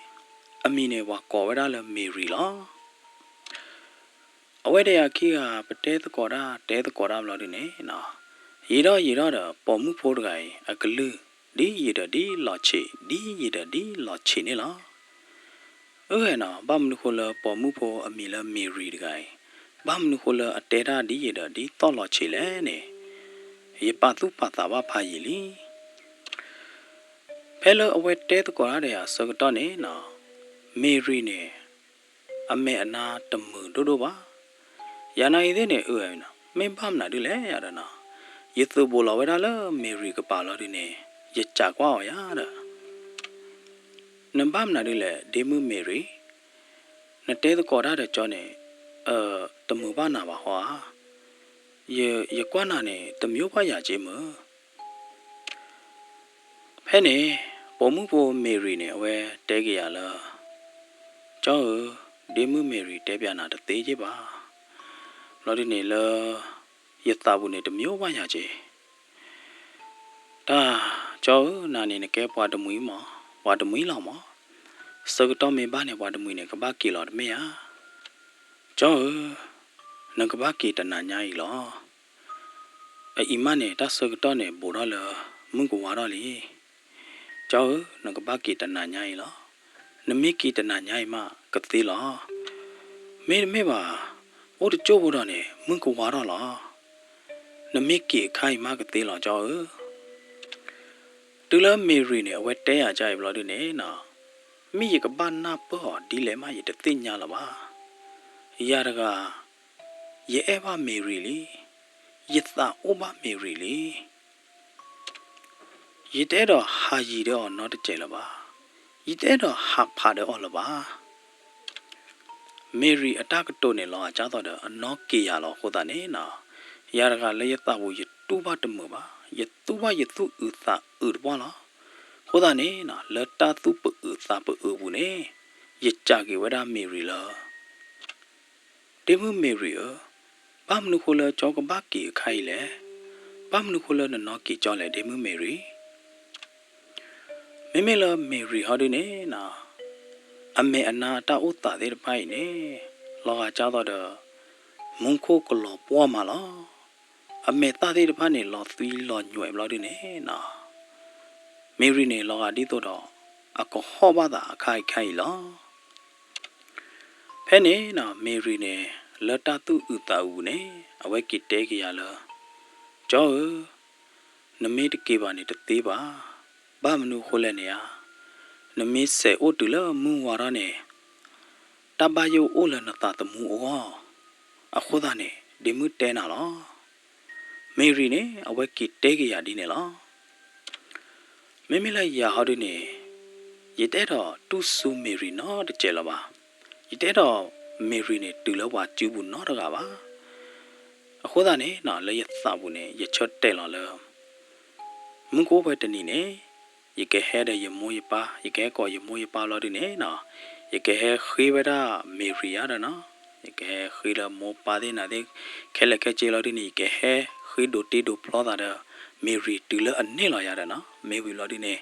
အမံၤန့ၣ် ပှၤကိးဝဲဒၣ်လၢမ့ၤရံၤလီၤ. အဝဲဒီးယၤခံဂၤ ပတဲသကိးတၢ် တဲသကိးတၢ်ဘျီဒုန့ၣ်နီၤ, ယံာ်ထီၣ်ယံာ်ထီၣ်ဒီး ပိာ်မုၣ်ဖိတဂၤအံၤ အကလုၢ် ဒ်ယံာ်ဒီးဒ်လီၤဆံး ဒ်ယံာ်ဒီးဒ်လီၤဆံးန့ၣ်လီၤ. အၢ နီၤ, ဘၣ်မနုၤဃိလၢပိာ်မုၣ်ဖိအမံၤလၢမ့ၤရံၤတဂၤအံၤ ဘၣ်မနုၤဃိလၢအတဲတၢ်ဒ်ယံာ်ဒီးဒ်သီၣ်လီၤဆံးလဲၣ်န့ၣ် ယပာ်သူၣ်ပာ်သးဘၣ်ဖးယံာ်လံ. ဖဲလၢအဝဲတဲသကိးတၢ်ဒီးယၤအဆၢကတီၢ်န့ၣ်နီၤ, မ့ၤရံၤန့ၣ် အမဲာ်အနါတမုာ်ဒိၣ်ဒိၣ်ဘၣ်. ယၤနာ်ဂ့ၤသ့ၣ်န့ၣ် အၢ မ့ၢ်ဘၣ်မနုၤဒ်လဲၣ်ယၤဒီးနီၤ, ယသုးဘူးလီၤဝဲဒၣ်လၢမ့ၤရံၤကပၤလီၤဒုန့ၣ် ယစံးကွၢ်အီၤယၤဒီး နဘၣ်မနုၤဒ်လဲၣ် ဒ့မုၣ်မ့ၤရံၤ, နတဲသကိးတၢ်ဒီးကၠီန့ၣ် တမုာ်ဘၣ်နၤဘၣ်ဟီဧါ. ယကွၢ်နၤန့ၣ် တမံၤအိၣ်ဘၣ်ယၤက့မုၢ်. ဖဲန့ၣ် ပိာ်မုၣ်ဖိမ့ၤရံၤန့ၣ် အဝဲတဲက့ၤယၤလၢ ကၠီဧၢ, ဒ့မုၣ်မ့ၤရံၤတဲပၠးနၤတသ့က့ဘၣ်. ဘျီဒုန့ၣ်လၢ ယသးပူၤန့ၣ်တမံၤအိၣ်ဘၣ်ယၤက့ တၢ်ကၠီဧၢ, နၤန့ၣ်နကဲပှၤတမှံၤမး, ပှၤတမှံၤလီၤမး. ဆၢကတီၢ်မ့ၢ်ဘၣ်န့ၣ် ပှၤတမှံၤန့ၣ် ကဘၣ်က့ၤလီၤတမ့ၢ်ဧါ. ကၠီဧၢ, နကဘၣ်က့ၤတနၤညါအံၤလီၤ. အအံၤမးန့ၣ် တၢ်ဆၢကတီၢ်န့ၣ် ဘူးထီၣ်လၢ မုၢ်ကဝါထီၣ်လံ. ကၠီဧၢ, နကဘၣ်က့ၤတနၤညါအံၤလီၤ. နမ့ၢ်က့ၤတနၤညါအံၤမးကသ့လီၤ. မ့တမ့ၢ်ဘၣ်, အိၣ်တကၠိၢ်ဖိဒီးန့ၣ် မုၢ်ကဝါထီၣ်လီၤ. နမ့ၢ်က့ၤအခါအံၤမးကသ့လီၤ ကၠီဧၢ. တုၤလၢမ့ၤရံၤန့ၣ် အဝဲတဲယၤဒ်အံၤဘျီဒုန့ၣ်နီၤ, မ့ၢ်ယကဘၣ်နၢ်ပၢၢ်အီၤဒ်လဲၣ်မး ယတသ့ၣ်ညါလၢၤဘၣ်. ယၤတဂၤ ယအဲၣ်ဘၣ်မ့ၤရံၤလံ. ယသးအိၣ်ဘၣ်မ့ၤရံၤလံ. ယတအဲၣ်ဒိးဟးယံၤဒီးအီၤနီတစဲးလၢၤဘၣ်. ယတအဲၣ်ဒိးဟးဖးဒီးအီၤလၢၤဘၣ်. မ့ၤရံၤအတၢ်ကတိၤန့ၣ် လီၤဂာ်ကၢ်သိးဒီးအနီၢ်က့ၤယၤလီၤ. အဃိသတးန့ၣ်နီၤ, ယၤတဂၤလၢယသးပူၤ ယတူၢ်ဘၣ်တမုာ်ဘၣ်, ယတူၢ်ဘၣ်ယသူၣ်အုးသးအုးတပှၢ်လီၤ. အဃိသတးန့ၣ်နီၤ, လၢတၢ်သူၣ်ပအုးသးပအုးအပူၤန့ၣ်, ယစံးက့ၤဝဲဒၣ်မ့ၤရံၤလၢ ဒ့မုၣ်မ့ၤရံၤဧၢ, ဘၣ်မနုၤဃိလၢကၠီကဘၣ်က့ၤအခါအံၤလဲၣ်. ဘၣ်မနုၤဃိလၢနနီၢ်က့ၤကၠီလဲၣ် ဒ့မုၣ်မ့ၤရံၤ. မ့မ့ၢ်လၢမ့ၤရံၤဟီဒုန့ၣ်နီၤ, အမဲာ်အနါတၢ်အိၣ်သးသ့ၣ်တဖၣ်အံၤန့ၣ်, လီၤဂာ်ကၢ်သိးဒီး မူခိၣ်ကလီၤပှီၢ်မးလီၤ. အမဲာ်သၣ်သ့ၣ်တဖၣ်န့ၣ် လီၤသွံလီၤညွဲးဘျီဒုန့ၣ်နီၤ, မ့ၤရံၤန့ၣ် လီၤဂာ်ဒ်သိးဒီး အကဟီၣ်ဘၣ်သးအခါအံၤခါအံၤလီၤ. ဖဲန့ၣ်နီၤ မ့ၤရံၤန့ၣ် လၢတၢ်သူၣ်အုးသးအုးန့ၣ် အဝဲက့ၤတဲက့ၤယၤလၢ ကၠီဧၢ, နမ့ၢ်တက့ၤဘၣ်န့ၣ်တသ့ဘၣ်. ဘၣ်မနုၤအဃိလဲၣ်န့ၣ်ဧါ, နမ့ၢ်စဲးအိၣ်တုၤလၢမုၢ်ဝါထီၣ်န့ၣ် တၢ်ဘၣ်ယိၣ်အိၣ်လၢနသးသမူအဂီၢ်, အဃိသတးန့ၣ် ဒ့မုၣ်တဲနၤလီၤ. မ့ၤရံၤန့ၣ် အဝဲက့ၤတဲက့ၤယၤဒ်န့ၣ်လီၤ. မ့မ့ၢ်လၢယၤဟီဒုန့ၣ်, ယတအဲၣ်ဒိးတူၢ်ဆူမ့ၤရံၤနီတစဲးလၢၤဘၣ်. ယတအဲၣ်ဒိးမ့ၤရံၤန့ၣ်တုၤလၢပှၤစုပူၤနီတဂၤဘၣ်. အဃိသတးန့ၣ် လၢယသးပူၤန့ၣ် ယဆၢတဲာ်လီၤလၢ မုၢ်ကအိၣ်ဖဲတနံၤန့ၣ် ယကဟဲဒီးယမိၢ်ယပၢ်, ယကဟဲကိးယမိၢ်ယပၢ်ဘျီဒုန့ၣ်နီၤ, ယကဟဲဃ့ဝဲဒၣ်မ့ၤရံၤယၤဒီးနီၤ, ယကဟဲဃ့လၢမိၢ်ပၢ်သ့ၣ်နၤသ့ၣ်, ခဲလၢာ်ခဲဆ့လီၤဒုန့ၣ် ယကဟဲဃ့ဒိးတ့ဒိးဖျီသးဒီး မ့ၤရံၤတုၤလၢအန့ၢ်လီၤယၤဒီးနီၤ, မ့ၢ်ဝံၤဘျီဒုန့ၣ်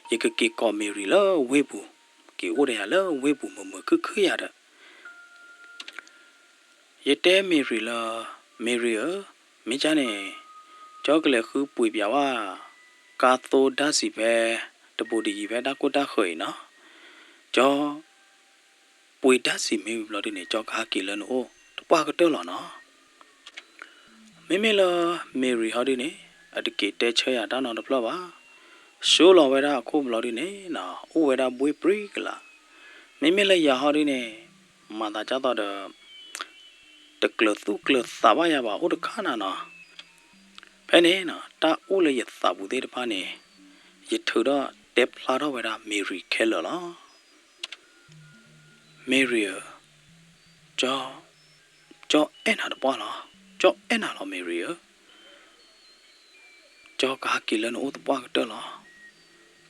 ယကက့ၤကိးမ့ၤရံၤလၢဝ့ၢ်ပူၤ, က့ၤအိၣ်ဒီးယၤလၢဝ့ၢ်ပူၤမုာ်မုာ်ခုၣ်ခုၣ်ယၤဒီး ယတဲမ့ၤရံၤလၢ မ့ၤရံၤဧၢ, မ့ၢ်ကၢ်န့ၣ် ကၠီကလဲၤဃုပှ့ၤပၠးဝဲ ကါသိဒၣ်စံးဖဲ တဘူးတယံၤဖဲတၢ်ကိၢ်တၢ်ဃၢၤအံၤနီၤ, ကၠီပှ့ၤဒၣ်စံးမ့ၢ်ဝံၤဘျီဒုန့ၣ် ကၠီကဟဲက့ၤလၢနအိၣ်တပှၢ်ကတၢၢ်လီၤနီၤ. မ့မ့ၢ်လၢမ့ၤရံၤဟီဒုန့ၣ် အတက့ၤတဲဆၢယၤတၢ်နီတဖျၢၣ်ဘၣ်. ဆှၢလီၤဝဲဒၣ်အခိၣ်ဘျီဒုန့ၣ်နီၤ အိၣ်ဝဲဒၣ်ဘှ့ၣ်ပြံကလး. မ့မ့ၢ်လၢယၤဟီဒုန့ၣ် မၤသးဒ်သိးဒီး တကျၢၤသူၣ်ကျၢၤသးဘၣ်ယၤဘၣ် အိၣ်တခါနၤနီၤ. ဖဲန့ၣ်နီၤ တၢ်အိၣ်လၢယသးပူၤသ့ၣ်တဖၣ်န့ၣ် ယထုးထီၣ်တဲဖျါထီၣ်ဝဲဒၣ်မ့ၤရံၤခဲလၢာ်လီၤ. မ့ၤရံၤဧၢ, ကၠီအဲၣ်နၤတပှၢ်လီၤ. ကၠီအဲၣ်နၤလီၤ မ့ၤရံၤဧၢ. ကၠီကဟဲက့ၤလၢနအိၣ်တပှၢ်ကတၢၢ်လီ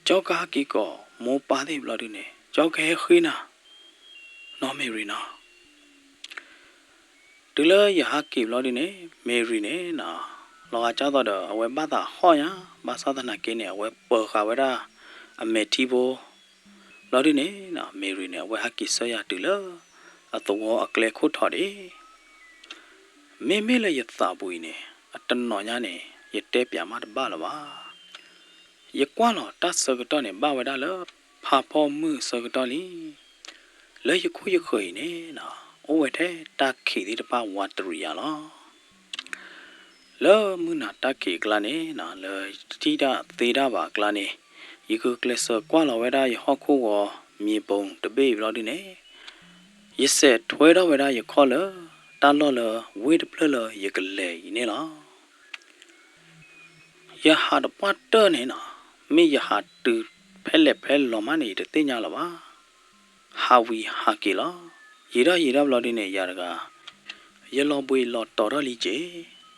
ၤ. ကၠီကဟဲက့ၤကိးမိၢ်ပၢ်သ့ၣ်ဘျီဒုန့ၣ် ကၠီကဟဲဃ့နၤ နီၢ်မ့ၤရံၤနီၤ. တုၤလၢယဟဲက့ၤဘျီဒုန့ၣ် မ့ၤရံၤန့ၣ်နီၤ လီၤဂာ်ဒ်သိးဒီး အဝဲဘၣ်သးဟီၣ်ညါ, ဘၣ်ဆၣ်သနာ်က့န့ၣ် အဝဲပၢၤဃာ်ဝဲဒၣ်အမဲာ်ထံဖိ ဘျီဒုန့ၣ်နီၤ မ့ၤရံၤန့ၣ် အဝဲဟဲက့ၤဆှၢယၤတုၤလၢအသဝီအကျဲခိၣ်ထီးဒံး. မ့မ့ၢ်လၢယသးပူၤအံၤန့ၣ် အတနီၤညါန့ၣ် ယတဲပၠးမးတဘၣ်လၢၤဘၣ်. ယကွၢ်လီၤတၢ်ဆၢကတီၢ်န့ၣ် ဘၣ်ဝဲဒၣ်လၢဖးဖီမုၢ်အဆၢကတီၢ်လံ. လၢယခိၣ်ယဃၢၤအံၤန့ၣ်နီၤ အိၣ်ဝဲထဲတၢ်ခံးသ့ၣ်တဖၣ်ဝးတရံးယၤလီၤ. လၢမုၢ်နၤတၢ်ခံးအကျါန့ၣ်နီၤ လၢယတထံၣ်တၢ်သ့တၢ်ဘၣ်အကျါန့ၣ် ယဂုာ်ကျဲးစၢးကွၢ်လီၤဝဲဒၣ်ယဟီၣ်ခိၣ်ဂီၤမံၤဘိတဘ့ၣ်အံၤဘျီဒုန့ၣ် ယစဲးထွဲထီၣ်ဝဲဒၣ်ယခီၣ်လၢတၢ်လီၢ်လၢဝ့ၢ်တဖျၢၣ်လၢယကလဲၤအံၤန့ၣ်လီၤ. ယဟးတပှၢ်တၢၢ်န့ၣ်နီၤ မ့ၢ်ယဟးတုၤဖဲလဲၣ်ဖဲလဲၣ်မးန့ၣ် ယတသ့ၣ်ညါလၢၤဘၣ်. ဟးဝံၤဟးက့ၤလီၤ. ယံာ်ထီၣ်ယံာ်ထီၣ်ဘျီဒုန့ၣ် ယၤတဂၤ ယလီၤဘှံးလီၤတီၤထီၣ်လံက့ၤ.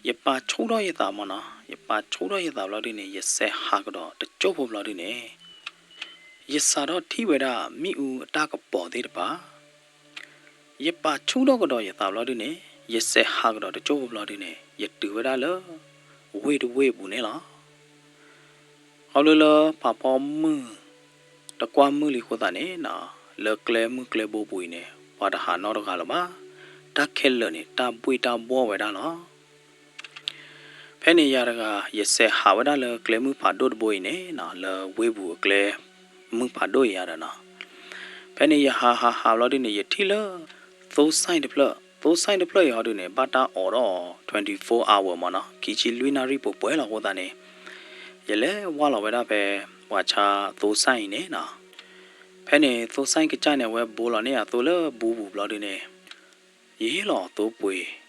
ယပာ်ဆူၣ်ထီၣ်ယသးမးနီၤ, ယပာ်ဆူၣ်ထီၣ်ယသးဘျီဒုန့ၣ် ယစဲးဟးကဒီးတကၠိၢ်ဖိဘျီဒုန့ၣ် ယစးထီၣ်ထံၣ်ဝဲဒၣ်မ့ၣ်အူအတၢ်ကပီၤသ့ၣ်တဖၣ်. ယပာ်ဆူၣ်ထီၣ်ကဒီးယသးဘျီဒုန့ၣ် ယစဲးဟးကဒီးတကၠိၢ်ဖိဘျီဒုန့ၣ် ယတုၤဝဲဒၣ်လၢ ဝ့ၢ်တဝ့ၢ်အပူၤန့ၣ်လီၤ. ခီဖျိလၢဖးဖီမုၢ် တကွၢ်မုၢ်လံအဃိသတးန့ၣ်နီၤ လၢကျဲမုၢ်ကျဲဘိပူၤအံၤန့ၣ် ပှၤတဟးနီတဂၤလၢၤဘၣ်. တၢ်ခဲလၢာ်န့ၣ် တၢ်ဘှ့ၣ်တၢ်ဘှီၣ်ဝဲဒၣ်လီၤ. ဖဲန့ၣ်ယၤတဂၤ ယစဲးဟးဝဲဒၣ်လၢကျဲမုၢ်ဖးဒိၣ်တဘိအံၤန့ၣ်နီၤ လၢဝ့ၢ်ပူၤအကျဲမုၢ်ဖးဒိၣ်အံၤယၤဒီးနီၤ ဖဲန့ၣ်ယဟးဟးဟးဘျီဒုန့ၣ် ယထံၣ်လၢ သိစဲၣ်တဖျၢၣ်, သိစဲၣ်တဖျၢၣ်အံၤဟီဒုန့ၣ် ဘၣ်တၢ်အိးထီၣ်အီၤ twenty-four hour မးနီၤ, ခံဆံလွံၢ်နၣ်ရံၣ်ပှဲၤပှဲၤလီၤအဃိသတးန့ၣ် ယလဲၤဝၢ်လီၤဝဲဒၣ်ဖဲ ပှၤဆါသိစဲၣ်အံၤန့ၣ်နီၤ. ဖဲန့ၣ်သိစဲၣ်ကစၢ်န့ၣ် အဝဲဘိလီၤန့ၢ်အသိလၢဘူးပူၤဘျီဒုန့ၣ် ယဟ့ၣ်လီၤအသိပှ့ၤ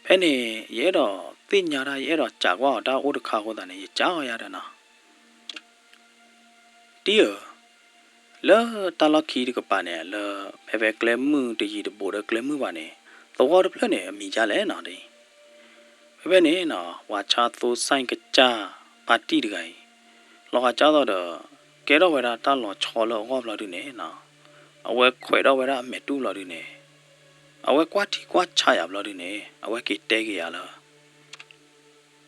ဖဲန့ၣ် ယအဲၣ်ဒိးသ့ၣ်ညါတၢ် ယအဲၣ်ဒိးစံးကွၢ်အီၤတၢ်အိၣ်တခါအဃိသတးန့ၣ် ယစံးကွၢ်ယၤဒီးနီၤ, တံၤဧၢ, လၢတၢ်လီၢ်ခံတကပၤန့ၣ် လၢဖဲဖဲကျဲမုၢ်တယံၤတဘူးဒီးကျဲမုၢ်ဘၣ်န့ၣ် သဝီတဖျၢၣ်န့ၣ် အမံၤဒ်လဲၣ်နီၤတံၤ. ဖဲဖဲန့ၣ်နီၤ ပှၤဆါသိစဲၣ်ကစၢ်ဖါတံၢ်တဂၤအံၤ လီၤဂာ်ဒ်သိးဒီး ကဲထီၣ်ဝဲဒၣ်တၢ်လီၤဆီလၢအဂီၢ်ဘျီဒုန့ၣ်နီၤ, အဝဲခွဲးထီၣ်ဝဲဒၣ်အမဲာ်တူၢ်ဘျီဒုန့ၣ် အဝဲကွၢ်ထံကွၢ်ဆးယၤဘျီဒုန့ၣ် အဝဲက့ၤတဲက့ၤယၤလၢ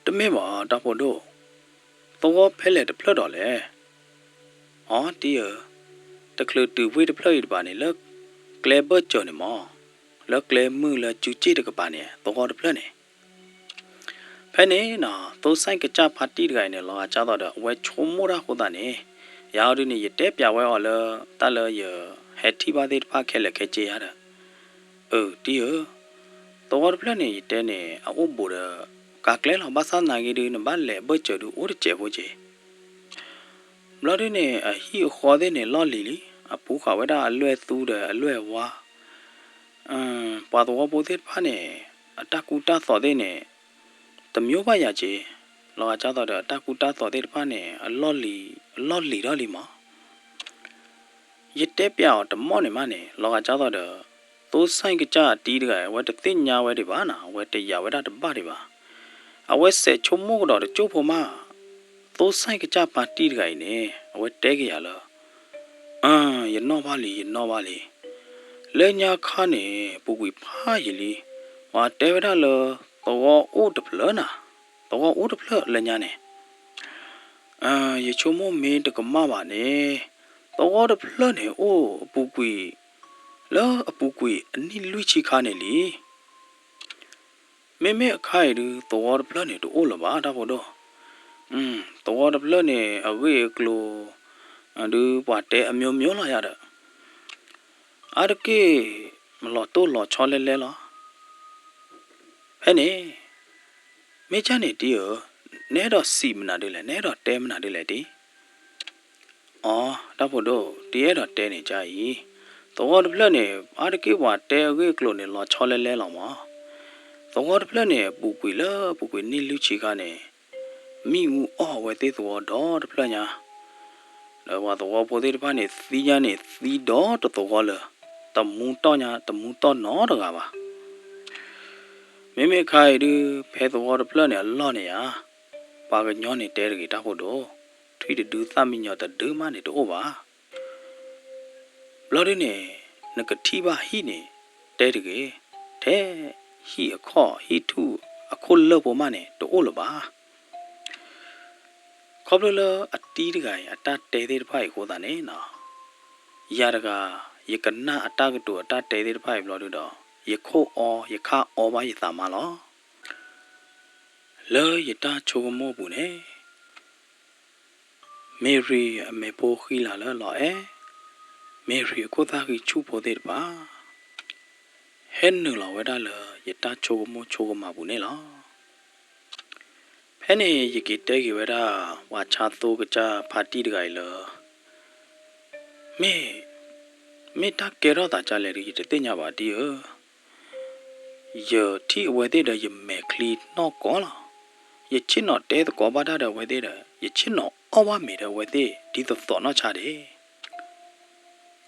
တမ့ၢ်ဘၣ်တၢ်ဖိဒိၣ်, သဝီဖဲလဲၣ်တဖျၢၣ်ဒီးလဲၣ်. အီ တံၤဧၢ, တချုးတုၤဝ့ၢ်တဖျၢၣ်အံၤတဘၣ်န့ၣ် လၢကျဲဘၢၣ်စၢၤန့ၣ်မး, လၢကျဲမုၢ်လၢစုစ့ၣ်တကပၤန့ၣ် သဝီတဖျၢၣ်န့ၣ် ဖဲန့ၣ်နီၤ သိစဲၣ်ကစၢ်ဖါတံၢ်တဂၤအံၤန့ၣ် လီၤဂာ်ဒ်သိးဒီး အဝဲဆိကမိၣ်တၢ်အဃိသတးန့ၣ် ယၤအီၤဒုန့ၣ် ယတဲပျးဝဲအီၤလၢ တၢ်လၢယဟဲထံၣ်ဘၣ်သ့ၣ်တဖၣ်ခဲလၢာ်ခဲဆ့ယၤဒီး အၢ တံၤဧၢ, သဝီတဖျၢၣ်န့ၣ် ယတဲန့ၣ် အအိၣ်ဘူးဒီး ကးကျဲလီၤ ဘၣ်ဆၣ်သနာ်က့ဒု နဘၣ်လဲၤအဘၢၣ်စၢၤဒု အိၣ်တစဲးဖိက့ၤ ဘျီဒုန့ၣ် အဟံၣ်အဃီသ့ၣ်န့ၣ် လီၢ်လံၤလံ, အပူၤဃာ်ဝဲဒၣ်အလွဲၢ်သူဒီးအလွဲၢ်ဝါ, ပှၤသဝီဖိသ့ၣ်တဖၣ်န့ၣ် အတၢ်ကူတၢ်သိးသ့ၣ်န့ၣ် တမံၤဘၣ်ယၤက့ၤ, လီၤဂာ်ကၢ်သိးဒီးအတၢ်ကူတၢ်သိးသ့ၣ်တဖၣ်န့ၣ် အလီၢ်လံၤထီၣ်လံမး. ယတဲပျးအီၤတမီၢ်န့ၣ်မးန့ၣ် လီၤဂာ်ကၢ်သိးဒီး သိစဲၣ်ကစၢ်အတံၤတဂၤ အဝဲတသ့ၣ်ညါဝဲဒံးဘၣ်နီၤ, အဝဲတယာ်ဝဲဒၣ်တဘၣ်ဒံးဘၣ်. အဝဲစဲးဆိကမိၣ်ကဒီးတကၠိၢ်ဖိမး, သိစဲၣ်ကစၢ်ပၢ်တံၤတဂၤအံၤန့ၣ် အဝဲတဲက့ၤယၤလၢ ယနီၣ်ဘၣ်လံ ယနီၣ်ဘၣ်လံ. လၢညါခါန့ၣ် ပူၤကွံာ်ဖးယံာ်လံ, ပှၤတဲဝဲဒၣ်လၢ သဝီအိၣ်တဖျၢၣ်နၤ, သဝီအိၣ်တဖျၢၣ်လၢညါန့ၣ်, ယဆိကမိၣ်မ့ၢ်တကမၣ်ဘၣ်န့ၣ် သဝီတဖျၢၣ်န့ၣ်အိၣ်အပူၤကွံာ်, လၢအပူၤကွံာ်အနံၣ်လွံၢ်ဆံခါန့ၣ်လံ. မ့မ့ၢ်အခါအံၤဒုး သဝီတဖျၢၣ်န့ၣ်တအိၣ်လၢၤဘၣ် တၢ်ဖိဒိၣ်. သဝီတဖျၢၣ်န့ၣ် အဂ့ၢ်အကျိၤ ဒုးပှၤတဲအမျိုးမျိုးလီၤယၤဒီး အါတက့ၢ် လီၤတိၢ်လီၤဆီလဲလဲလီၤ. ဖဲန့ၣ် မ့ၢ်ကၢ်န့ၣ်တံၤဧၢ, နအဲၣ်ဒိးစံးမနုၤဒ်လဲၣ်, နအဲၣ်ဒိးတဲမနုၤဒ်လဲၣ်တံၤ. အိ, တၢ်ဖိဒိၣ်, တံၤအဲၣ်ဒိးတဲန့ၣ်ကၢ်အံၤ, သဝီတဖျၢၣ်န့ၣ် အါတက့ၢ်ပှၤတဲအဂ့ၢ်အကျိၤန့ၣ် လီၤဆီလဲလဲလီၤမး. သဝီတဖျၢၣ်န့ၣ် အပူၤကွံာ်လၢအပူၤကွံာ်နံၣ်လွံၢ်ဆံခါန့ၣ် မ့ၣ်အူအီၣ်အဝဲသ့ၣ်သဝီဒီတဖျၢၣ်ညါ ဒီးပှၤသဝီဖိသ့ၣ်တဖၣ်န့ၣ် သံညါန့ၣ် သံဒီတသဝီလၢာ်, တမူတီၢ်ညါ တမူတီၢ်နီတဂၤဘၣ်. မ့မ့ၢ်အခါအံၤဒုး ဖဲသဝီတဖျၢၣ်န့ၣ် အလီၢ်န့ၣ်ဧါ, ပှၤကညီန့ၣ်တဲတဂ့ၤ တၢ်ဖိဒိၣ်, ထွံၣ်တဒု သၣ်မံညီၤတဒုမးန့ၣ်တအိၣ်ဘၣ်. ဘျီဒုန့ၣ် နကထံၣ်ဘၣ်ဟံၣ်န့ၣ် တဲတဂ့ၤ, ထဲဟံၣ်အခီၣ် ဟံၣ်ထူၣ်အခိၣ်လၢၢ်ဖိမးန့ၣ် တအိၣ်လၢၤဘၣ်. ခီဖျိလၢအတံၤတဂၤအံၤ အတၢ်တဲသ့ၣ်တဖၣ်အံၤအဃိသတးန့ၣ်နီၤ, ယၤတဂၤ ယကနၣ်အတၢ်ကတိၤအတၢ်တဲသ့ၣ်တဖၣ်အံၤဘျီဒုဒီး ယခိၣ်အီ ယခါအီဘၣ်ယသးမးလီၤ. လၢယတၢ်ဆိကမိၣ်အပူၤန့ၣ် မ့ၢ်ရံအမဲာ်ဖိဃံလၤလၢလီၤအဲၣ်, မ့ၢ်ရံအခိၣ်သၣ်ဃံဆူၣ်ဖိသ့ၣ်တဖၣ် ဟဲနုာ်လီၤဝဲဒၣ်လၢယတၢ်ဆိကမိၣ်ဆိကမးပူၤန့ၣ်လီၤ. ဖဲန့ၣ်ယက့ၤတဲက့ၤဝဲဒၣ် ပှၤဆါသိကစၢ်ဖါတံၢ်တဂၤအံၤလၢ မ့ၢ်, မ့ၢ်တၢ်ကဲထီၣ်သးဒ်လဲၣ်ဒီး ယတသ့ၣ်ညါဘၣ်တံၢ်ဧၢ, ယထံၣ်အဝဲသ့ၣ်ဒီးယမဲာ်ချံနီၢ်ကီၢ်လီၤ. ယဆ့ၣ်နီၤတဲသကိးဘၣ်တၢ်ဒီးအဝဲသ့ၣ်ဒီး ယဆ့ၣ်နီၤအီၣ်ဘၣ်မ့ၤဒီးအဝဲသ့ၣ် ဒ်သိးသိးနီၢ်ဆါဒ့ၣ်.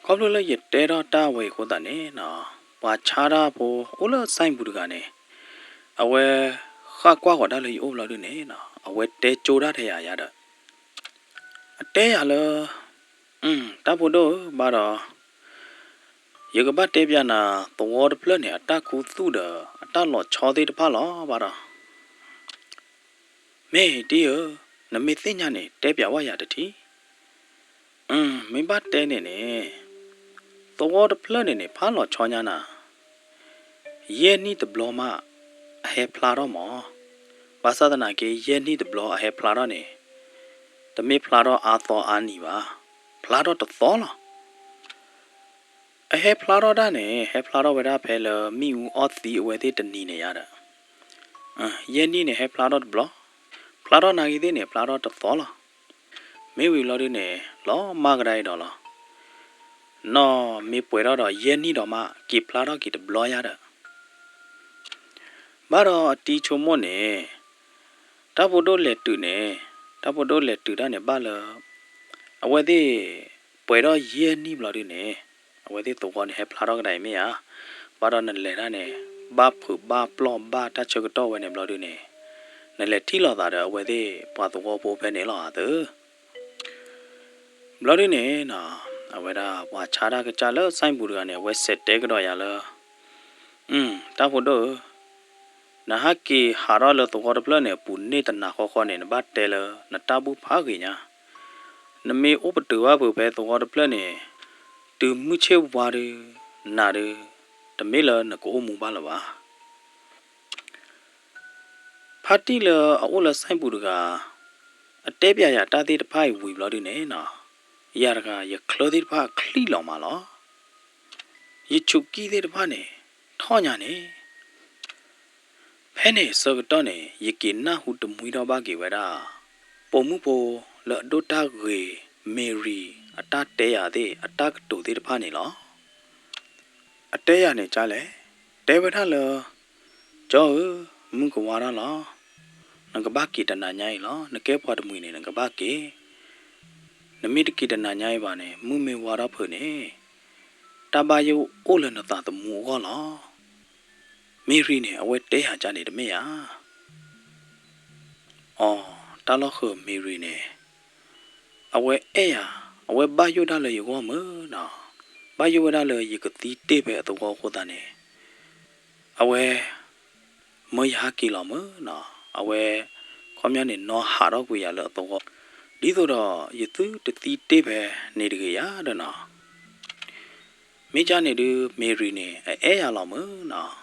ခီဖျိလၢယတဲထီၣ်တၢ်ဝဲအံၤအဃိသတးန့ၣ်နီၤ, ပှၤဆါတၢ်ဖိအိၣ်လၢစဲပူၤတဂၤန့ၣ် အဝဲဃၣ်ကွၢ်ဃီၤတၢ်လၢယအိၣ်ဘျီဒုန့ၣ်နီၤ, အဝဲတဲကၠိတၢ်ထဲယၤယၤဒီး အတဲယၤလၢ တၢ်ဖိဒိၣ်ဧၢ ဘၣ်ဒီး ယကဘၣ်တဲပျးနၤ သဝီတဖျၢၣ်န့ၣ် အတၢ်ခူသူၣ်ဒီး အတၢ်လီၤဆီသ့ၣ်တဖၣ်လီၤ ဘၣ်ဒီး မ့ၢ်တံၢ်ဧၢ, နမ့ၢ်သ့ၣ်ညါန့ၣ် တဲပျးဝဲယၤတထံၣ်. မ့ၢ်ဘၣ်တဲန့ၣ်န့ၣ် သဝီတဖျၢၣ်န့ၣ်န့ၣ် ဖးလီၤဆီညါနၤ, ယဲၢ်နံၣ်တဘျီမး အဟဲဖျါထီၣ်မး. ဘၣ်ဆၣ်သနာ်က့ ယဲၢ်နံၣ်တဘျီအဟဲဖျါထီၣ်န့ၣ် တမ့ၢ်ဖျါထီၣ်အါသီအါနံၤဘၣ်, ဖျါထီၣ်တသီလီၤ. အဟဲဖျါထီၣ်တၢ်န့ၣ် ဟဲဖျါထီၣ်ဝဲဒၣ်ဖဲလၢမ့ၣ်အူအီၣ်သံအဝဲသ့ၣ်တနံၤန့ၣ်ယါဒီး ယဲၢ်နံၣ်န့ၣ် ဟဲဖျါထီၣ်တဘျီ, ဖျါထီၣ်နာ်ဂ့ၤသ့ၣ်န့ၣ် ဖျါထီၣ်တသီလီၤ. မ့ၢ်ဝံၤဘျီဒုန့ၣ် လီၤမၢ်ကဒါအံၤဒီးလီၤ. နီၢ်မ့ၢ်ပှဲၤထီၣ်ဒီးယဲၢ်နံၣ်ဒီးမး က့ၤဖျါထီၣ်က့ၤတဘျီယါဒီး ဘၣ်ဒီးအတံၤဆိကမိၣ်န့ၣ် တၢ်ဖိဒိၣ်လဲၤတုၤန့ၣ် တၢ်ဖိဒိၣ်လဲၤတုၤတၢ်န့ၣ်ဘၣ်လၢ အဝဲသ့ၣ် ပှဲၤထီၣ်ယဲၢ်နံၣ်ဘျီဒုန့ၣ် အဝဲသ့ၣ်သဝီန့ၣ် ဟဲဖျါထီၣ်ကဒါအံၤမ့ၢ်ဧါ. ဘၣ်ဒီးနလဲၤတၢ်န့ၣ် ဘၣ်ဖုးဘၣ်ပျီၢ်ဘၣ်တၢ်ဆၢကတီၢ်ဝဲန့ၣ်ဘျီဒုန့ၣ် နလဲၤထံၣ်လိာ်သးဒီးအဝဲသ့ၣ် ပှၤသဝီဖိဖဲန့ၣ်လီၤအသၢ ဘျီဒုန့ၣ် အဝဲဒၣ်ပှၤဆါတၢ်ကစၢ်လၢစဲပူၤတဂၤန့ၣ် အဝဲစဲးတဲကဒီးယၤလၢ တၢ်ဖိဒိၣ်ဧၢ, နဟးက့ၤဟးထီၣ်လၢသဝီတဖျၢၣ်န့ၣ် အပူၤန့ၢ်တနၤဃီဃီန့ၣ် နဘၣ်တဲလၢနတၢ်ဘူၣ်ဖးဂ့ၤညါ, နမ့ၢ်အိၣ်ပတုာ်ဘၣ်ဖုးဖဲသဝီတဖျၢၣ်န့ၣ် တုၤမုၢ်ဆ့ၣ်ဝါဒု နၤဒု တမ့ၢ်လၢနကအိၣ်မူဘၣ်လၢၤဘၣ်. ဖါတံၢ်လၢအအိၣ်လၢစဲပူၤတဂၤ အတဲပျးယၤတၢ်သ့ၣ်တဖၣ်အံၤဝံၤဘျီဒုန့ၣ် ယၤတဂၤယချၢသ့ၣ်တဖၣ်အချံၣ်လီၤမးလီၤ. ယဆူးကံၢ်သ့ၣ်တဖၣ်န့ၣ် ထီၣ်ညါန့ၣ် ဖဲန့ၣ်ဆၢကတီၢ်န့ၣ် ယက့ၤနၢ်ဟူတမှံထီၣ်ဘၣ်က့ၤဝဲဒၣ် ပိာ်မုၣ်ဖိလၢအဒိၣ်တၢ်ဂ့ၤ မ့ၢ်ရံၤ အတၢ်တဲယၤသ့ၣ် အတၢ်ကတိၤသ့ၣ်တဖၣ်န့ၣ်လီၤ. အတဲယၤန့ၣ်ကလဲၣ်, တဲဝဲဒၣ်လၢ ကၠီဧၢ, မုၢ်ကဝါထီၣ်လီၤ. နကဘၣ်က့ၤတနၤညါအံၤလီၤ. နကဲပှၤတမှံၤန့ၣ် နကဘၣ်က့ၤ. နမ့ၢ်တက့ၤတနၤညါအံၤဘၣ်န့ၣ် မုၢ်မ့ၢ်ဝါထီၣ်ဖုးန့ၣ် တၢ်ဘၣ်ယိၣ်အိၣ်လၢနသးသမူအဂီၢ်လီၤ. မ့ၤရံၤန့ၣ် အဝဲတဲယၤကန့ၣ်တမ့ၢ်ဧါ. အီ, တၢ်လီၢ်ဃၢၤမ့ၤရံၤန့ၣ် အဝဲအဲၣ်ယၤ, အဝဲဘၣ်ယိၣ်ဒၣ်လၢယဂီၢ်မုၢ်နီၤ, ဘၣ်ယိၣ်ဝဲဒၣ်လၢယကသံတ့ၢ်ဖဲအသဝီအဃိသတးန့ၣ် အဝဲ မၢယဟးက့ၤလီၤမုၢ်နီၤ, အဝဲ ခီပညီန့ၣ် နီၢ်ဟးထီၣ်ကွံာ်ယၤလၢအသဝီ, ဒ်သိးဒီးယသုတသံတ့ၢ်ဖဲန့ၣ်တဂ့ၤယၤဒီးနီၤ. မ့ၢ်ကန့ၣ်ဒုး မ့ၤရံၤန့ၣ် အအဲၣ်ယၤလီၤမုၢ်နီၤ.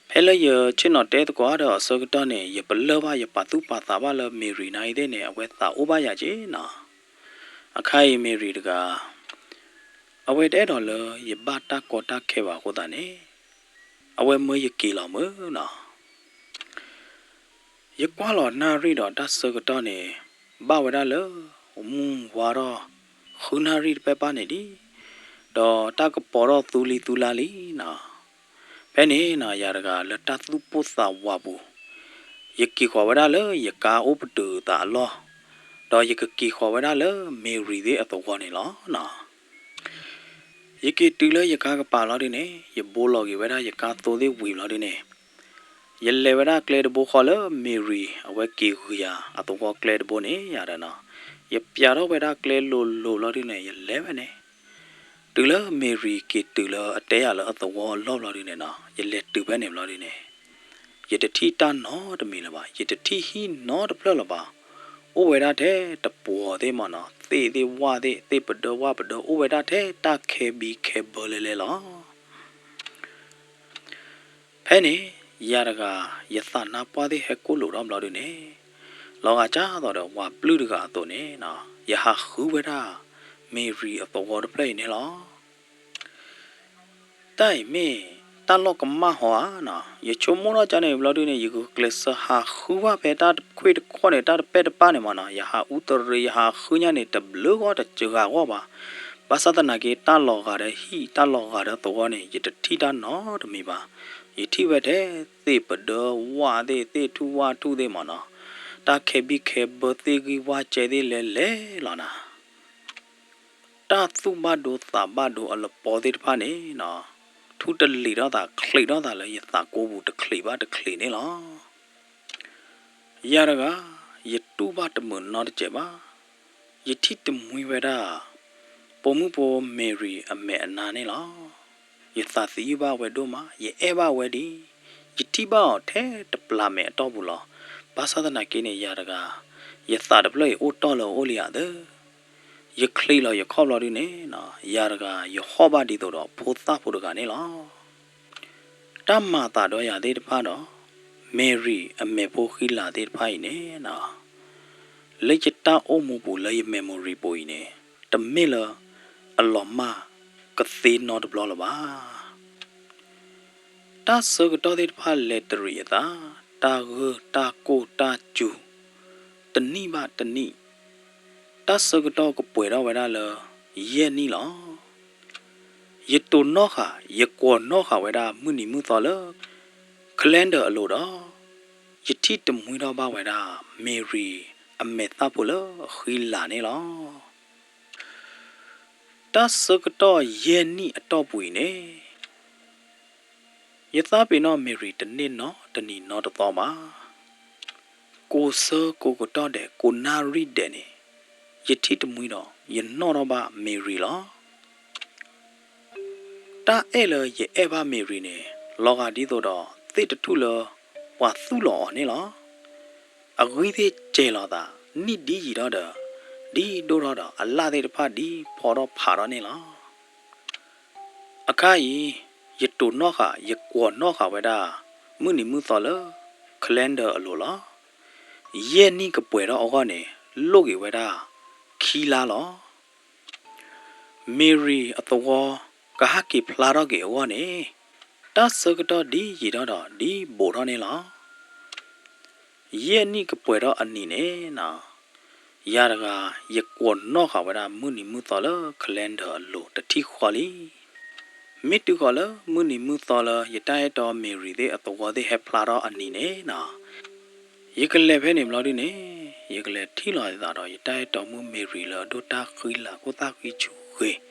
ဖဲလၢယဆ့ၣ်နီၤတဲသကိးဒီးအဆၢကတီၢ်န့ၣ် ယပလၢၢ်ဘၣ်ယပာ်သူၣ်ပာ်သးဘၣ်လၢမ့ၤရံၤနၤအံၤသ့ၣ်န့ၣ် အဝဲသးအိၣ်ဘၣ်ယၤက့နီၤ. အခါအံၤမ့ၤရံၤတဂၤ အဝဲတအဲၣ်ဒိးလၢယဘၣ်တၢ်ကီတၢ်ခဲဘၣ်အဃိသတးန့ၣ် အဝဲမၢယက့ၤလီၤမုၢ်နီၤ. ယကွၢ်လီၤနၣ်ရံၣ်ဒီးတၢ်ဆၢကတီၢ်န့ၣ် ဘၣ်ဝဲဒၣ်လၢ မုၢ်ဝါထီၣ် ဃုနၣ်ရံၣ်တပဲၢ်ပၢ်န့ၣ်ဒံး, ဒီးတၢ်ကပီၤထီၣ်သူလံၤသူလါလံနီၤ. ဖဲန့ၣ်နီၤ ယၤတဂၤလၢတၢ်သူၣ်ပိၢ်သးဝးပူၤ ယက့ၤဃီၤဝဲဒၣ်လၢယကါအိၣ်ပတုာ်သးအလီၢ်, ဒီးယကက့ၤဃီၤဝဲဒၣ်လၢမ့ၤရံၤသ့ၣ်အသဝီန့ၣ်လီၤနီၤ. ယက့ၤတုၤလၢယကါကပၤလီၤဒုန့ၣ် ယဘိလီၤက့ၤဝဲဒၣ်ယကါသိသ့ၣ်ဝံၤလီၤဒုန့ၣ် ယလဲၤဝဲဒၣ်ကျဲတဘိဃီလၢမ့ၤရံၤ အဝဲက့ၤဂုာ်ယၤအသဝီကျဲတဘိန့ၣ် ယၤဒီးနီၤ, ယပျးထီၣ်ဝဲဒၣ်ကျဲလိၤလိၤလီၤဒုန့ၣ် ယလဲၤဝဲန့ၣ် တုၤလၢမ့ၤရံၤက့ၤတုၤလၢအတဲယၤလၢအသဝီအလီၢ်ဘျီဒုန့ၣ်နီၤ, ယလဲၤတုၤဖဲန့ၣ်ဘျီဒုန့ၣ် ယတထံၣ်တၢ်နီတမံၤလၢၤဘၣ်, ယတထံၣ်ဟံၣ်နီတဖျၢၣ်လၢၤဘၣ်. အိၣ်ဝဲဒၣ်ထဲတပှီၤသ့ၣ်မးနီၤ, သ့ၣ်သ့ၣ်ဝၣ်သ့ၣ် သ့ၣ်ပဒၢဝၣ်ပဒၢ အိၣ်ဝဲဒၣ်ထဲတၢ်ခဲဘံခဲဘၢလဲၤလဲၤလီၤ. ဖဲန့ၣ် ယၤတဂၤ ယသးနါပှၢ်သ့ၣ်ဟဲကိၣ်လိာ်ထီၣ်ဘျီဒုန့ၣ်, လီၤဂာ်ကၢ်သိးဒီးဝၤပျုၢ်တဂၤအသိးန့ၣ်နီၤ, ယဟးဃုဝဲဒၣ် မ့ၤရံၤအသဝီတဖျၢၣ်အံၤန့ၣ်လီၤ. တၢ်အံၤမ့ၢ်တၢ်လီၢ်ကမၣ်ဟီဧါနီၤ, ယဆိကမိၣ်ထီၣ်ကန့ၣ်ဘျီဒုန့ၣ် ယဂုာ်ကျဲးစၢးဟးဃုဘၣ်ဖဲတၢ်တခွ့ၣ်တခီၣ်န့ၣ် တၢ်တပဲၢ်တပၢ်န့ၣ်မးနီၤ, ယဟးအူတရံး ယဟးဃုညါန့ၣ် တဘျုးဂီၢ်တစှၤဂီၢ်ဘၣ်. ဘၣ်ဆၣ်သနာ်က့ တၢ်လီၤဂာ်ဒီးဟံၣ် တၢ်လီၤဂာ်ဒီးသဝီန့ၣ် ယတထံၣ်တၢ်နီတမံၤဘၣ်. ယထံၣ်ဝဲထဲသ့ၣ်ပဒၢဝၣ်သ့ၣ် သ့ၣ်ထူၣ်ဝၣ်ထူၣ်သ့ၣ်မးနီၤ, တၢ်ခဲဘံခဲဘၢသ့ၣ်ဂံၢ်ဝၣ်ကဲသ့ၣ်လဲၤလဲၤလီၤနၤ. တၢ်သူၣ်ဘၣ်ဒိသးဘၣ်ဒိအလပီသ့ၣ်တဖၣ်န့ၣ်နီၤ, ထူတလံၤထီၣ်သး ချံးထီၣ်သးလၢယသးကိပူၤတချံးဘၣ်တချံးန့ၣ်လီၤ. ယၤတဂၤ ယတူၢ်ဘၣ်တမုာ်နီတစဲးဘၣ်. ယထံၣ်တမှံဝဲဒၣ် ပိာ်မုၣ်ဖိမ့ၤရံၤအမဲာ်အနါန့ၣ်လီၤ. ယသးသယုၢ်ဘၣ်ဝဲဒိၣ်မး, ယအဲၣ်ဘၣ်ဝဲဒံး, ယထံၣ်ဘၣ်အီၤထဲတပျၢ်မဲာ်အတီၢ်ပူၤလီၤ. ဘၣ်ဆၣ်သနာ်က့န့ၣ် ယၤတဂၤ ယသးတဖျၢၣ်အံၤအိၣ်တီၢ်လၢအအိၣ်လံဧါသၢ, ယချံးလီၤယခီၣ်ဘျီဒုန့ၣ်နီၤ, ယၤတဂၤ ယဟီၣ်ဘၣ်ဒ်သိးဒီးဖိသၣ်ဖိတဂၤန့ၣ်လီၤ. တၢ်မၤသးဒီးယၤသ့ၣ်တဖၣ်ဒီး မ့ၤရံၤအမဲာ်ဖိဃံလၤသ့ၣ်တဖၣ်အံၤန့ၣ်နီၤ, လၢယတၢ်အိၣ်မူပူၤလၢယ memory ပူၤအံၤန့ၣ် တမ့ၢ်လၢအလီၤမၢ်ကသ့နီတဘျီလၢၤဘၣ်. တၢ်ဆၢကတီၢ်သ့ၣ်တဖၣ်လဲၤတရံးအသး, တၢ်ဂၢၢ်တၢ်ကိၢ်တၢ်စူၤ တနံၣ်ဘၣ်တနံၣ်, တၢ်ဆၢကတီၢ်ကပှဲၤထီၣ်ဝဲဒၣ်လၢ ယဲၢ်နံၣ်လီၤ. ယတိာ်နီၣ်ဃာ် ယကွီၢ်နီၣ်ဃာ်ဝဲဒၣ်မုၢ်နံၤမုၢ်သီလၢ calendar အလိၤဒီး ယထံၣ်တမှံထီၣ်ဘၣ်ဝဲဒၣ် မ့ၤရံၤအမဲာ်သၣ်ဖိလၢအဃံလၤန့ၣ်လီၤ. တၢ်ဆၢကတီၢ်ယဲၢ်နံၣ်အတီၢ်ပူၤအံၤန့ၣ် ယသးပ့ၤနီၣ်မ့ၤရံၤတန့ၢ်နီတနံၤနီတသီဘၣ်. ကိးဆၢကိးကတီၢ်ဒဲး ကိးနၣ်ရံၣ်ဒဲးန့ၣ် ယထံၣ်တမှံဒီး ယနီၣ်ထီၣ်ဘၣ်မ့ၤရံၤလီၤ. တၢ်အဲၣ်လၢယအဲၣ်ဘၣ်မ့ၤရံၤန့ၣ် လီၤဂာ်ဒ်သိးဒီးသ့ၣ်တထူၣ်လၢပှၤသူၣ်လီၤအီၤန့ၣ်လီၤ. အဂံၢ်သ့ၣ်စဲၤလီၤသး နံၣ်ဒ်ယံာ်ထီၣ်ဒီး ဒ်ဒိၣ်ထီၣ်ဒီး အလၣ်သ့ၣ်တဖၣ်ဒ်ဖီထီၣ်ဖးထီၣ်န့ၣ်လီၤ. အခါအံၤ ယတိာ်နီၣ်ဃာ် ယကွီၢ်နီၣ်ဃာ်ဝဲဒၣ် မုၢ်နံၤမုၢ်သီလၢ calendar အလိၤလီၤ. ယဲၢ်နံၣ်ကပှဲၤထီၣ်အဂီၢ်န့ၣ် လိၣ်က့ၤဝဲဒၣ် ခံလါလီၤ. မ့ၤရံၤအသဝီ ကဟးက့ၤဖျါထီၣ်က့ၤအဂီၢ်န့ၣ် တၢ်ဆၢကတီၢ်ဒ်ယံာ်ထီၣ်ဒီး ဒ်ဘူးထီၣ်န့ၣ်လီၤ. ယဲၢ်နံၣ်ကပှဲၤထီၣ်အနံၤန့ၣ်နီၤ, ယၤတဂၤ ယကွီၢ်နီၣ်ဃာ်ဝဲဒၣ်မုၢ်နံၤမုၢ်သီလၢ calendar အလိၤတထံၣ်ဃီလံ. မ့ၢ်တုၤဃီၤလၢမုၢ်နံၤမုၢ်သီလၢ ယတၢ်အဲၣ်တီမ့ၤရံၤသ့ၣ်အသဝီသ့ၣ်ဟဲဖျါထီၣ်အနံၤန့ၣ်နီၤ, ယကလဲၤဖဲန့ၣ်ဘျီဒုန့ၣ် ယကလဲၤထံၣ်လီၤယသးဒီး ယတၢ်အဲၣ်တီမုၣ်မ့ၤရံၤလၢအဒိၣ်တၢ်ဃံလၤခိၣ်သၣ်ဃံဆူၣ်ဂ့ၤ,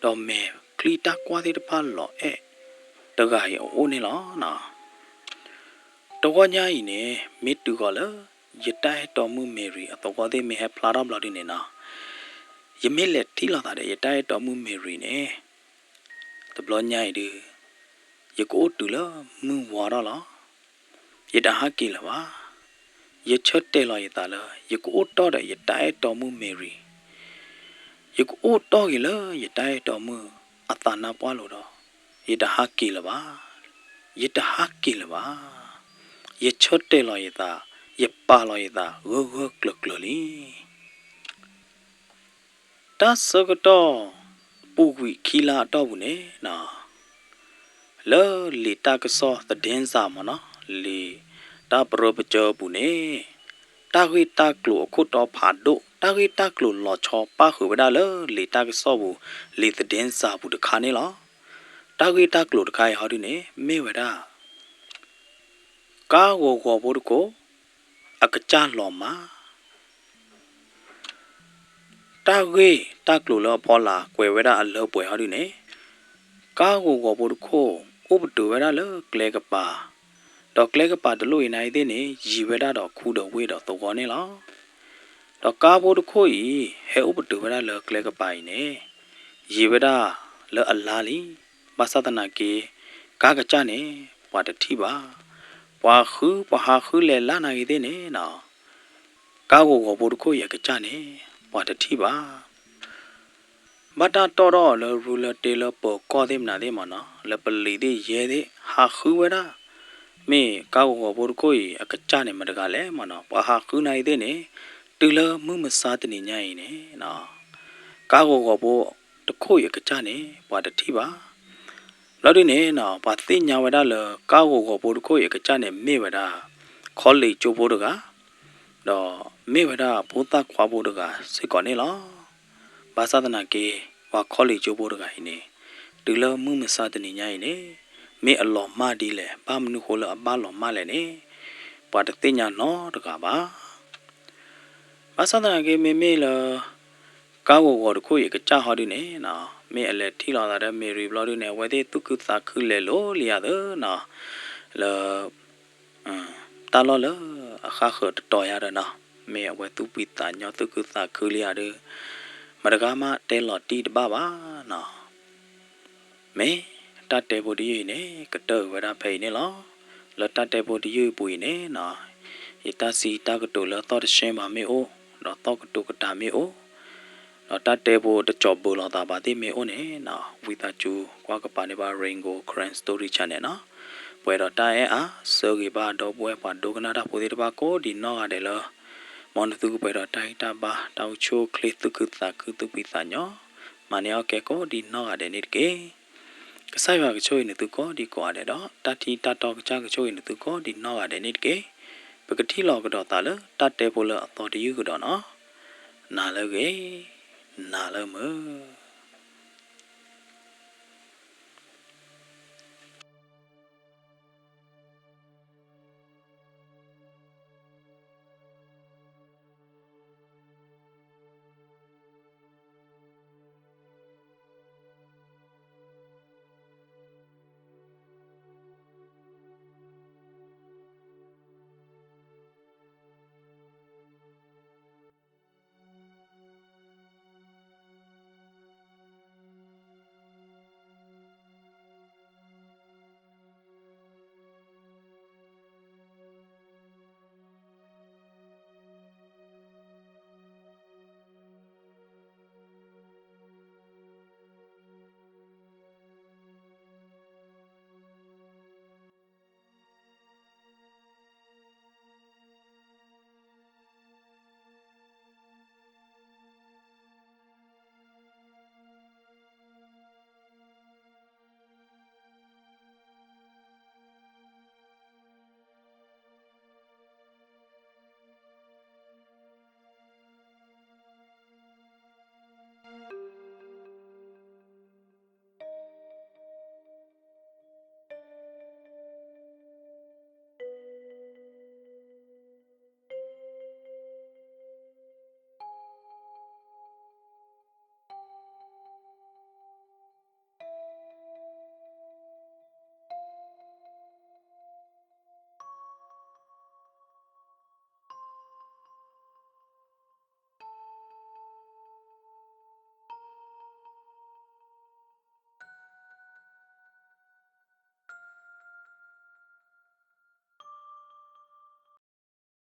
ဒီးမဲာ်ချံတၢ်ကွၢ်သ့ၣ်တဖၣ်လီၤအဲၣ်တဂၤအံၤအအိၣ်န့ၣ်လီၤ. တဂီၢ်ညါအံၤန့ၣ် မ့ၢ်တုၤဃီၤလၢ ယတၢ်အဲၣ်တီမုၣ်မ့ၤရံၤအသဝီသ့ၣ်မ့ၢ်ဟဲဖျါထီၣ်ဘျီဒုန့ၣ်နီၤ, ယမ့ၢ်လဲၤထံၣ်လိာ်သးဒီးယတၢ်အဲၣ်တီမုၣ်မ့ၤရံၤန့ၣ် တဘျီညါအံၤဒု ယကအိၣ်တုၤလၢမုၢ်ဝါထီၣ်လီၤ. ယတဟးက့ၤလၢၤဘၣ်. ယဆၢတဲာ်လီၤယသးလၢ ယကအိၣ်တီၢ်ဒီးယတၢ်အဲၣ်တီမုၣ်မ့ၤရံၤ, ယကအိၣ်တီၢ်က့ၤလၢယတၢ်အဲၣ်တီမုၣ်အသးနါပှၢ်လိၤဒီး ယတဟးက့ၤလၢၤဘၣ်. ယတဟးက့ၤလၢၤဘၣ်. ယဆၢတဲာ်လီၤယသး, ယပာ်လီၤယသး ဂၢၢ်ဂၢၢ်ကျၢၤကျၢၤလံ. တၢ်ဆၢကတီၢ် ပူၤကွံာ်ခံလါအတီၢ်ပူၤန့ၣ်နီၤ, လၢလံာ်တၢ်ကစီၣ်သဒ့စၢ်မ့ၢ်နီၤ, လံာ်တၢ်ပရၢပစၢပူၤန့ၣ်, တၢ်ဂ့ၢ်တၢ်ကျိၤအခိၣ်တီဖးဒိၣ်, တၢ်ဂ့ၢ်တၢ်ကျိၤလီၤဆီပၣ်ဃုာ်ဝဲဒၣ်လၢလံာ်တၢ်ကစီၣ်ပူၤ, လံာ်သဒ့စၢ်ပူၤတခါန့ၣ်လီၤ. တၢ်ဂ့ၢ်တၢ်ကျိၤတခါအံၤဟီဒုန့ၣ် မ့ၢ်ဝဲဒၣ် ကါဂီၤဂီၤဖိတခိၣ် အကစၢ်လီၤမၢ် တၢ်ဂ့ၢ်တၢ်ကျိၤလၢအဖီလာ်ကွဲးဝဲဒၣ်အလၢပှဲၤဟီဒုန့ၣ်, ကါဂီၤဂီၤဖိတခိၣ် အိၣ်ပတုာ်ဝဲဒၣ်လၢကျဲကပၤ, ဒီးကျဲကပၤတလိၣ်အံၤနၤအံၤသ့ၣ်န့ၣ် ယံၤဝဲဒၣ်ဒီးခူဒီးဝ့ၢ်ဒီးသဝီန့ၣ်လီၤ. ဒီးကါဖိတခိၣ်အံၤ ဟဲအိၣ်ပတုာ်ဝဲဒၣ်လၢကျဲကပၤအံၤန့ၣ် ယံၤဝဲဒၣ်လၢအလါလံ. ဘၣ်ဆၣ်သနာ်က့ ကါကစၢ်န့ၣ် ပှၤတထံၣ်ဘၣ်. ပှၤဃု ပှၤဟးဃုလဲၤလၢနၤဂ့ၤသ့ၣ်န့ၣ်နီၤ, ကါဂီၤဂီၤဖိတခိၣ်အံၤအကစၢ်န့ၣ် ပှၤတထံၣ်ဘၣ်. ဘၣ်တၢ်တီၣ်ထီၣ်အီၤလၢရူလၢတ့လၢပၢၤကီၢ်သ့ၣ်မနုၤသ့ၣ်မ့ၢ်နီၤ, လၢပလံၤသ့ၣ်ယဲၢ်သ့ၣ် ဟးဃုဝဲဒၣ်, မ့ၢ်ကါဂီၤဂီၤဖိတခိၣ်အံၤအကစၢ်န့ၣ်မတဂၤလဲၣ်မ့ၢ်နီၤ, ပှၤဟးဃုနၤအံၤသ့ၣ်န့ၣ်, တုၤလၢမုၢ်မဆါတနံၤညါအံၤန့ၣ်နီၤ, ကါဂီၤဂီၤဖိတခိၣ်အံၤအကစၢ်န့ၣ် ပှၤတထံၣ်ဘၣ်. ဘျီဒုန့ၣ်နီၤ, ပှၤသ့ၣ်ညါဝဲဒၣ်လၢ ကါဂီၤဂီၤဖိတခိၣ်အံၤအကစၢ်န့ၣ် မ့ၢ်ဝဲဒၣ် ခီလ့ၣ်ကၠိဖိတဂၤ, ဒီးမ့ၢ်ဝဲဒၣ်ဖိသၣ်ခွါဖိတဂၤစ့ၢ်ကီးန့ၣ်လီၤ. ဘၣ်ဆၣ်သနာ်က့ ပှၤခီလ့ၣ်ကၠိဖိတဂၤအံၤန့ၣ်, တုၤလၢမုၢ်မဆါတနံၤညါအံၤန့ၣ်, မ့ၢ်အလီၤမၢ်ဒ်လဲၣ်, ဘၣ်မနုၤဃိလၢအဘၣ်လီၤမၢ်လဲၣ်န့ၣ်, ပှၤတသ့ၣ်ညါနီတဂၤဘၣ်. ဘၣ်ဆၣ်သနာ်က့ မ့မ့ၢ်လၢ ကါဂီၤဂီၤတခိၣ်အံၤအကစၢ်ဟီဒုန့ၣ်နီၤ, မ့ၢ်အလဲၤထံၣ်လိာ်သးဒီးမ့ၤရံၤဘျီဒုန့ၣ်, အဝဲသ့ၣ်သူၣ်ခုသးခုလဲၤလိၤလံယၤသ့နီၤ, လၢ တၢ်လီၢ်လၢအဃၣ်ဃၢၤတတီၤယၤဒီးနီၤ, မ့ၢ်အဝဲသူၣ်ဖှံသးညီသူၣ်ခုသးခုလံယၤဒီး, မတဂၤမးတဲလီၤတံၢ်တဘၣ်ဘၣ်နီၤ. မ့ၢ်တၢ်တဲဖိတယုၢ်အံၤန့ၣ် ကတၢၢ်ဝဲဒၣ်ဖဲအံၤန့ၣ်လီၤ. လၢတၢ်တဲဖိတယုၢ်အံၤပူၤအံၤန့ၣ်နီၤ, ယတၢ်စံးတၢ်ကတိၤလၢသီၣ်တဆှဲဘၣ်မ့ၢ်အိၣ်, ဒီးသီၣ်ကတိၤကတၢၢ်မ့ၢ်အိၣ်, ဒီးတၢ်တဲဖိတကၠီၤဘၢလိာ်သးဘၣ်သ့ၣ်မ့ၢ်အိၣ်န့ၣ်နီၤ, ဝံသးစူၤကွၢ်ကပၤန့ၢ်ဘၣ် Rain Gold Karen Story Channel နီၤ. ပှဲၤဒီးတၢ်အဲၣ်အါဆၢဂ့ၤဘၣ်ဒီပုၢ်ဝဲၢ်ပှၤဒိကနၣ်တၢ်ဖိသ့ၣ်တဖၣ်ကိးဒံးနီၢ်ဂၤဒဲးလၢ မ်နသုကပှဲၤဒီးတၢ်ဂံၢ်တၢ်ဘါ တၢ်အိၣ်ဆူၣ်အိၣ်ချ့ သူၣ်ခုသးခု သူၣ်ဖှံသးညီ, မၤန့ၢ်အီၣ်ကဲကိးဒံးနီၢ်ဂၤဒဲးန့ၣ်တက့ၢ်. ကစၢ်ယွၤကဆိၣ်ဂ့ၤနသုကိးဒံးကိးဂၤဒဲးဒီး တၢ်ထံၣ်တၢ်တီကစၢ်ကဆိၣ်ဂ့ၤနသုကိးဒံးနီၢ်ဂၤဒဲးန့ၣ်တက့ၢ်. ပကထံၣ်လိာ်ကဒီးသးလၢတၢ်တဲဖိလၢအသီတယုၢ်ကဒီးနီၤ. နၤလၢအဂ့ၤ, နၤလၢမုာ်.